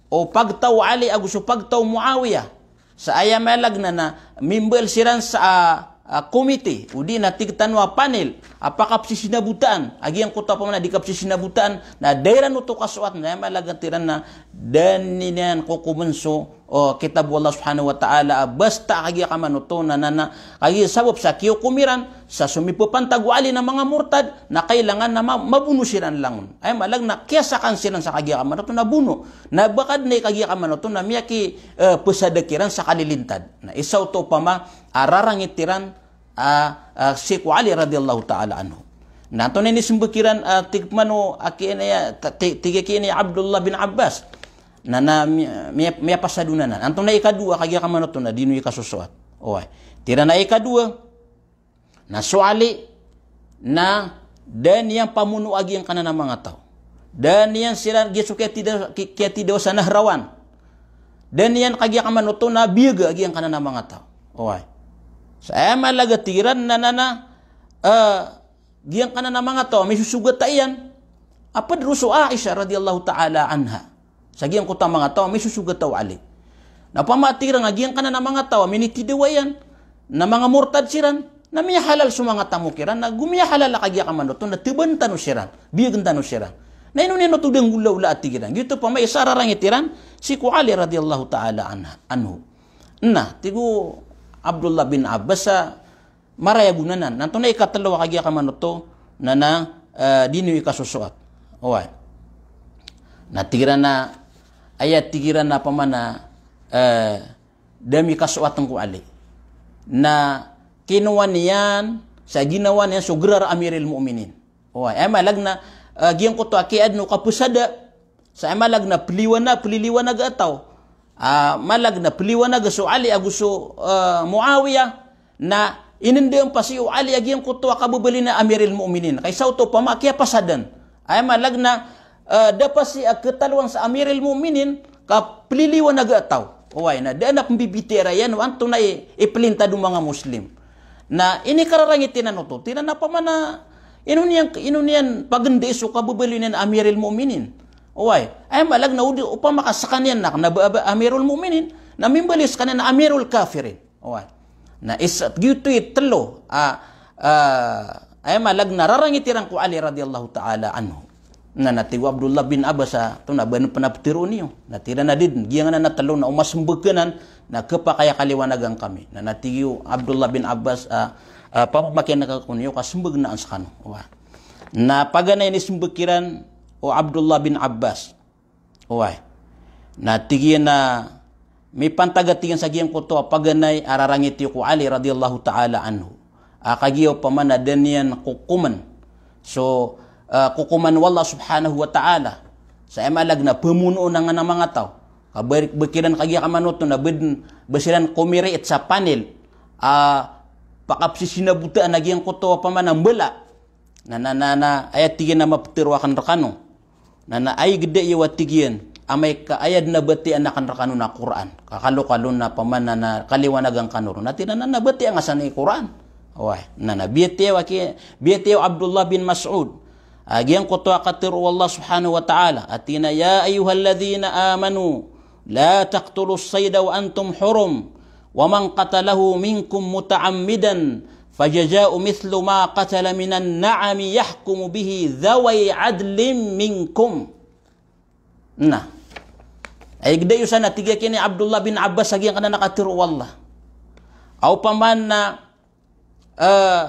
o pagtaw o Ali ago so pagtaw o Muawiyah. Sa aya maana na, na mimbal siran sa, ah, ah, komite, odi na tig tano a panel, a pakapsisinabotaan, a giyangkoto a pama na di kapsisinabotaan, na da iran oto kasowat, na aya maana na tig iran na da niyan kokomn so o kitab o Allah subhanahu wa ta'ala, a basta kagiya kamanoto na, na, na, kagiya sabap sa kiyokom iran sa so mipapantag o Ali na manga murtad, na kailangan na ma-, mabono siran langon. Aya maana na kiyasakan siran sa kagiya kamanoto na bono. Na ba ka dn i kagiya kamanoto na miyaki, eh, psada kiran sa kalilintad. Na isa oto a pama a rarangit iran a, a, sii ko Ali radiyallahu ta'ala anhu. Na antonaa ini smbag iran, a, tig pman o aki ini, a, ta-, ti-, tig aki ini Abdullah bin Abbas. Na, na, mi-, mi-, miyapasad on anan. Antonaa i ikadowa, kagiya kamanoto na di niyo ikasosowat. Oway. Tig iran a ikadowa. Na so Ali, na da niyan pamono a giyangkanan a manga taw. Da niyan siran giya so kiyatida-, ki-, kiyatidawa sa Nahrawan. Da niyan kagiya kamanoto na biyaga a giyangkanan a manga taw. Oway. Sa aya maana na tig iran na, na, na, eh, giyangkanan a manga taw a misosogata iyan a pd roo so Aisha radiyallahu ta'ala anha. Sa giyangkoto a manga taw a misosogata o Ali. Na opama tig iran a giyangkanan a manga taw a minitidawa iyan na manga murtad siran, na miyahalal so manga tamok iran, na go miyahalal a kagiya kamanoto na tbn tano siran, biyagn tano siran. Na ino niyan oto da nggolawlaa, tig iran. Giyoto opama i isa a rarangit iran sii ko Ali radiyallahu ta'ala anha, anhu. Na tig o Abdullah bin Abbas a marayag on anan. Na antonaa i ikatlo a kagiya kamanoto na, na, eh, di niyo ikasosowat. Oway. Na tig iran a, aya tig iran a pama na, eh, da ami kasowatn ko Ali. Na kinowa niyan sa ginawa niyan so grar a Amiril Mu'minin. Oway, aya maana na, eh, giyangkoto a kiyaadn o kapsada. Sa aya maana na pliwana, pliliwanaga a taw. Ah, maana na pliwanaga so Ali ago so, eh, Muawiyah. Na inndaan pasi o Ali a giyangkoto a kababaloy niyan a Amiril Mu'minin. Ka isa oto opama a kiyapasadan. Aya maana na, eh, da pasi a ktalowan sa Amiril Mu'minin, ka pliliwanaga a taw. Oway, na da a pmbibitiyarai iyan o antonaa i, i plintad o manga Muslim. Na inikararangit iran oto, tig iran a pama na, ino niyan, ino niyan pagndai so kababaloy niyan a Amiril Mu'minin. Oway, aya maana na odi, opama ka skaniyan na, na ba, ba, Amirul Mu'minin, na mimbaloy skaniyan a Amirul Kafirin. Oway. Na isa, giyoto i tlo, a, a, aya maana na rarangit iran ko Ali radiyallahu ta'ala anhu. Na, na tig o Abdullah bin Abbas a, oto na ba pn a ptharoon iyo. Na tig iran a di dn, giyanan a tlo na o masmbag anan, na khapakay a kaliwanagan kami. Na, na tig o Abdullah bin Abbas a, a, pamakin'g ako niyo ka smbag anan skano. Oway. Na paganay a inismbag iran o Abdullah bin Abbas. Oway. Na tig iyan a mipantag a tig iyan sa giyangkoto a paganay a rarangit iyo ko Ali radiyallahu ta'ala anhu. A kagiya opama na da niyan kokomn so, eh, kokoman o Allah subhanahu wa ta'ala. Sa aya maana na pamonoon angkanan a manga taw. Ka ba, ba kiran kagiya kamanoto na ba dn, ba siran komiriit sa panel a pakapsisinabotaan a giyangkoto a opama na mbala. Na, na, na, na, aya tig iyan a maptharo akn rkano. Na, na, aya igda iyo a tig iyan, amay ka aya dn a batiyaan akn rkano na Qur'an. Ka kalokalo na opama na, na kaliwanagan kano ron. Na tig iyan a, na, na batiyaan ka san i Qur'an. Oway. Na, na, biyatiya o aki, biyatiya o Abdullah bin Mas'ud. A giyangkoto a katharo o Allah subhanahu wa ta'ala. A tig iyan a, "Ya ayyuhalladhina amanu, la taqtulus sayda wa antum hurum. Wa man qatalahu minkum muta'ammidan, fajaza'un mithlu ma qatala minan na'ami yahkumu bihi dhawai adlin minkum." Na. Aya igda iyo san a tig iyan a kini Abdullah bin Abbas a giyangkanan a katharo o Allah. A opama na, eh,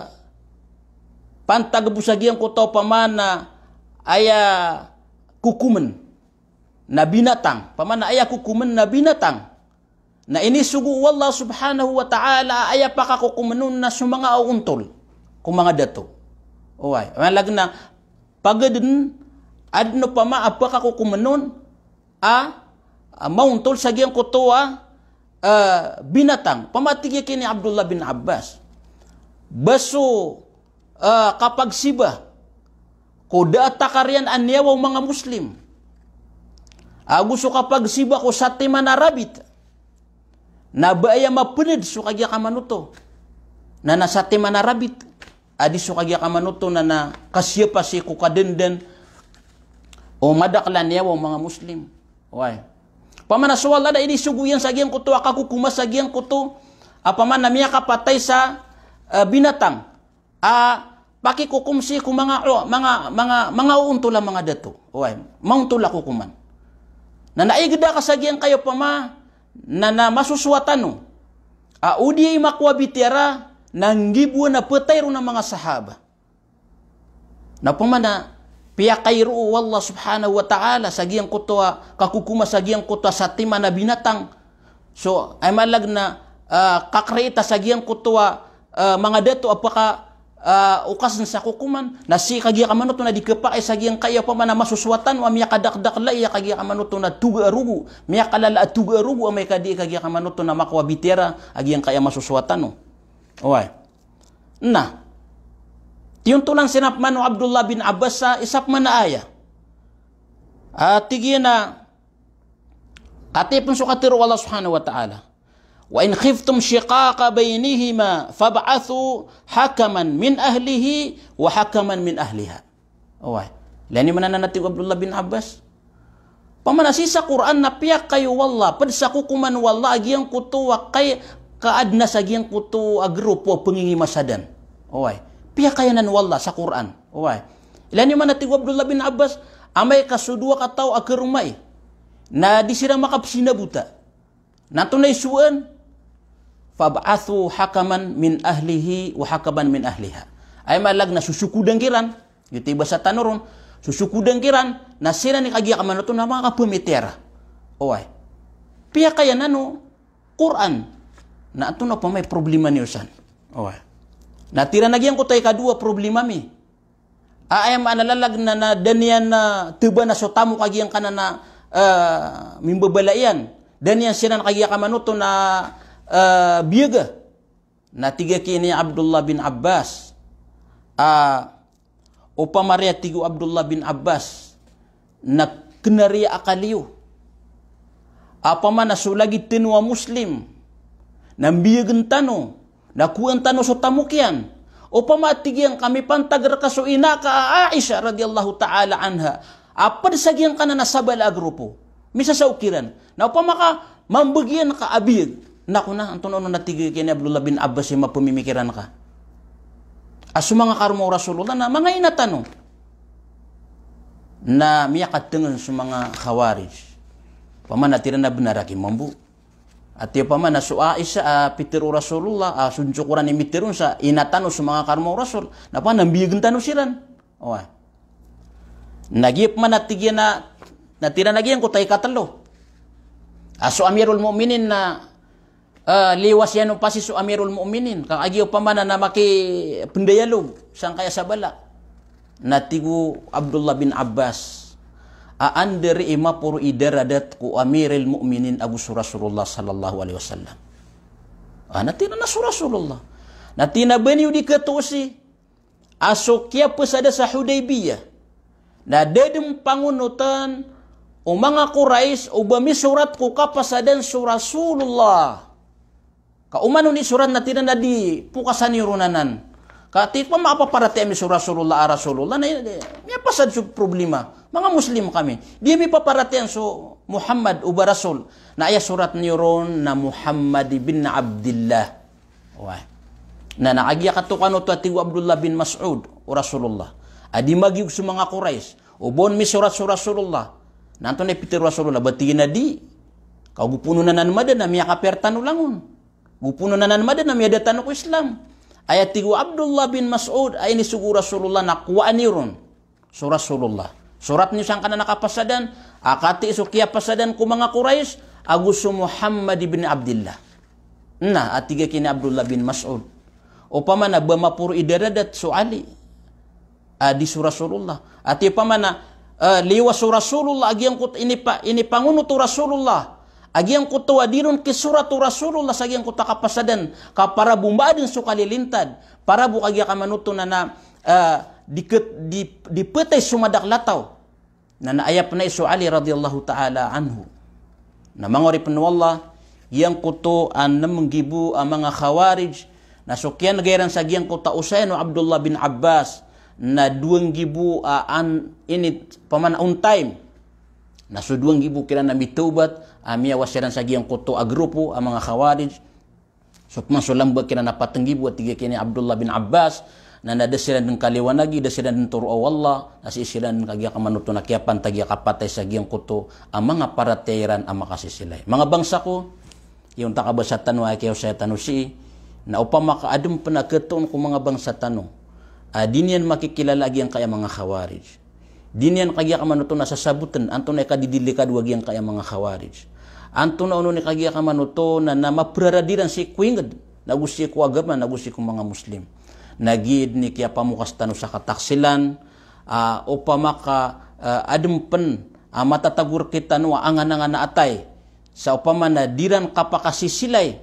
pantag bo sa giyangkoto a opama na aya kokomen na binatang, opama na aya kokomen na binatang. Na inisogo o Allah subhanahu wa ta'ala a aya pakakokomen on na so manga aontol ko manga dato. Oway, maana lagid na pageden, aden opama a pakakokomen on a, a, maontol sa giyangkoto a, a, binatang. Opama tig iyan ki Abdullah bin Abbas, ba so, a, kapagsiba ko da a takariyan a niyawa o manga Muslim, ago so kapagsiba ko satiman a rabit, na ba aya mapened so kagiya kamanoto na, na satiman a rabit a di so kagiya kamanoto na, na kasiyapa sii ko kadandan o madakel a niyawa o manga Muslim. Oway. Opama na so Allah na inisogo iyan sa giyangkoto a kakokoma sa giyangkoto a opama na miyakapatay sa, e, binatang a pakikokom sii ko manga, o, manga, manga, manga oontola manga dato. Oway, maontol a kokoman. Na naigeda ka sa giyangkaya opama na, na masosowa tano a o di makowa bitiyara na nggibo a petay ron a manga sahaba. Na opama na piyakay roo o Allah subhanahu wa ta'ala sa giyangkoto a kakokoma sa giyangkoto a satiman a binatang. So, aya maana lagid na, a, kakreita sa giyangkoto a, a, manga dato a paka, a, okasen sa kokoman, na sii kagiya kamanoto na di kepakay sa giyangkaya opama na masosowa tano a miyakadakdakel aya kagiya kamanoto na toga a rogo, miyakalala a toga a rogo amay ka di kagiya kamanoto na makowa bitiyara a giyangkaya masosowa tano. Oway. Na tiyontolan siran pman o Abdullah bin Abbas sa isa pman a aya. A, tig iyan a, katii pen so katero o Allah subhanahu wa ta'ala, "Wa in khiftum shiqaqa baynihima fab'athu hakaman min ahlihi wa hakaman min ahliha." Oway. Ilay niyo man anan a tig o Abdullah bin Abbas. Opama na sii sa Qur'an na piyakay o Allah, ped sa kokoman o Allah a giyangkoto a kay, kaadn a sa giyangkoto a grupo a pengingimasadan. Oway. Piyakay anan o Allah sa Qur'an. Oway. Ilay niyo man a tig o Abdullah bin Abbas, amay ka so dowa kataw a karomai na di siran makapsinabota. Na antonaa i sowaan? "Fab'athu hakaman min ahlihi wa hakaman min ahliha." Aya maana lagid na sosokodan kiran, giyoto i basa tano ron, sosokodan kiran, na siran i kagiya kamanoto na makakapemitiyara. Oway. Piyakay anan o Qur'an. Na antonaa opama i problema niyo san? Oway. Na tig iran a giyangkoto a ikadowa problema mi a, aya maana lagid na, na da niyan, a, tebana so tamok a giyangkanan a, a, mimbabala iyan. Da niyan siran kagiya kamanoto na, a, biyaga. Na tig aki ini Abdullah bin Abbas. A, opama riya tig o Abdullah bin Abbas, na kena riya akal iyo. Opama na so lagid tano a Muslim na mbiyagen tano, na kowaan tano so tamok iyan. Opama tig iyan ka mipantag reka so ina ka a Aisha radhiyallahu ta'ala anha a ped sa giyangkanan a sabala a grupo. Misasaok iran. Na opama ka mambegiyan ka a biyag. Na ko na, antonaa onon a tig iyan ki Abdullah bin Abbas i mapemimikiran ka a so manga karoma o Rasulullah na manga ina tano. Na miyakatengen so manga Khawarij. Opama na tig iran a benar aki mambo. Ati opama na so Aisha a pitero o Rasulullah, a so ndsokoran i mitero on sa ina tano so manga karoma o Rasul. Na opama na mbiyagen tano siran. Oway. Na giya pman a tig iyan a, na tig iran a giyangkoto a ikatelo a so Amirul Mu'minin na, a, liwas iyan o pasi so Amirul Mu'minin. Ka kagiya opama na, na makipendayalog sangkaya sabala. Na tig o Abdullah bin Abbas a anda ri i maporo i daradat ko Amirul Mu'minin ago so Rasulullah sallallahu alaihi wasallam. A, na tig iran a so Rasulullah. Na tig iyan a ba niyo di katosi a so kiyapesada sa Hudaybiyah na da den pangonotan o manga Quraysh o ba misorat ko kapasadan so Rasulullah. Ka oman on i sorat na tig iran a di pokasan iyo ron anan. Ka tig iyan a mapaparatiyaya mi so Rasulullah a Rasulullah na, na miyapasad so problema. Manga Muslim kami. Di ami paparatiyayaan so Muhammad o ba Rasul. Na aya sorat niyo ron na Muhammad ibn Abdillah. Oway. Na, na kagiya katokan oto a tig o Abdullah bin Mas'ud o Rasulullah a di magiyog so manga Quraysh o ba on misorat so Rasulullah. Na antonaa i pitero o Rasulullah? Ba tig iyan a di. Ka goponon anan mada na miyakapiya tano langon. Goponon anan mada na miyada tano ko Islam. Aya tig o Abdullah bin Mas'ud a inisogo o Rasulullah na kowaan iyo ron so Rasulullah. Sorat niyo sangkanan a kapasadan, a katii so kiyapasadan ko manga Quraysh ago so Muhammad ibn Abdillah. Na, a tig aki ni Abdullah bin Mas'ud, opama na ba maporo i daradat so Ali a di so Rasulullah. Ati opama na, eh, liyo so Rasulullah, a giyangkoto inipa-, inipangonot o Rasulullah, a giyangkoto a di ron kisorat o Rasulullah sa giyangkoto a kapasadan, ka para bo maaden so kalilintad, para bo kagiya kamanoto na, na, eh, di ket-, di, di petay so madakl a taw. Na, na aya pn ai so Ali radhiyallahu ta'ala anhu. Na manga oripn o Allah, giyangkoto a nem nggibo a manga Khawarij, na so kiyanega iran sa giyangkoto a osayan o Abdullah bin Abbas, na dowa nggibo a an-, ini, opama na on time. Na so dowa nggibo kiran a mitawbat, a miyawa siran sa giyangkoto a grupo a manga Khawarij. So pman so lamba kiran a pat nggibo a tig aki ni Abdullah bin Abbas, na, na da siran den kaliwanagi, da siran den toroa o Allah, na sii siran den kagiya kamanoto na kiyapantag iyan a kapatay sa giyangkoto a manga paratiyaya iran a makasisilay. Manga bangsa ko, iyon ta kabasa tano a kiyaosaya tano sii, na opama ka aden pn a ketoon ko manga bangsa tano a di niyan makikilala a giyangkaya manga Khawarij. Di niyan kagiya kamanoto na sasabotn antonaa i kadidilikado a giyangkaya manga Khawarij. Antonaa onon i kagiya kamanoto na, na maprarad iran sii ko ingd, nago sii ko agama, nago sii ko manga Muslim. Na giid i kiyapamokas tano sa kataksilan, a, opama ka, a, aden pn a matatago rktano a angan-angan a atay, sa opama na di ran kapakasisilay,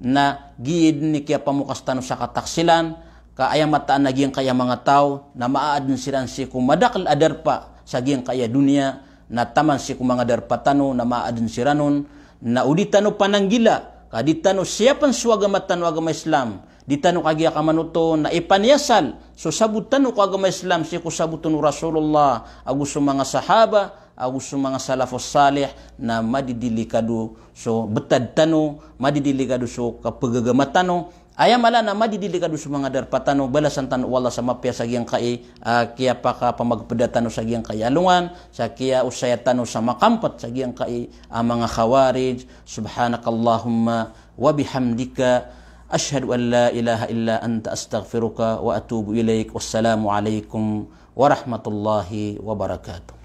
na giid i kiyapamokas tano sa kataksilan, ka aya mataan a giyangkaya manga taw na maaden siran sii ko madakl a darpa sa giyangkaya doniya, na taman sii ko manga darpa tano na maaden siran on, na o di tano pananggila, ka di tano siyapn so agama tano a agama Islam, di tano kagiya kamanoto na ipaniyasal so sabot tano ko agama Islam sii ko sabot o Rasulullah ago so manga sahaba, ago so manga salafus salih, na madidilikado so btad tano, madidilikado so kapagagama tano, aya mala na madidilikado so manga darpa tano, balasan tano o Allah sa mapiya sa giyangkai a kiyapakapamagpda tano sa giyangkai a alongan, sa kiyaosaya tano sa makampt sa giyangkai a manga Khawarij. Subhanakallahumma wa bihamdika, ashhadu an la ilaha illa anta, astaghfiruka wa atubu ilaik. Wassalamu alaikum warahmatullahi wabarakatuh.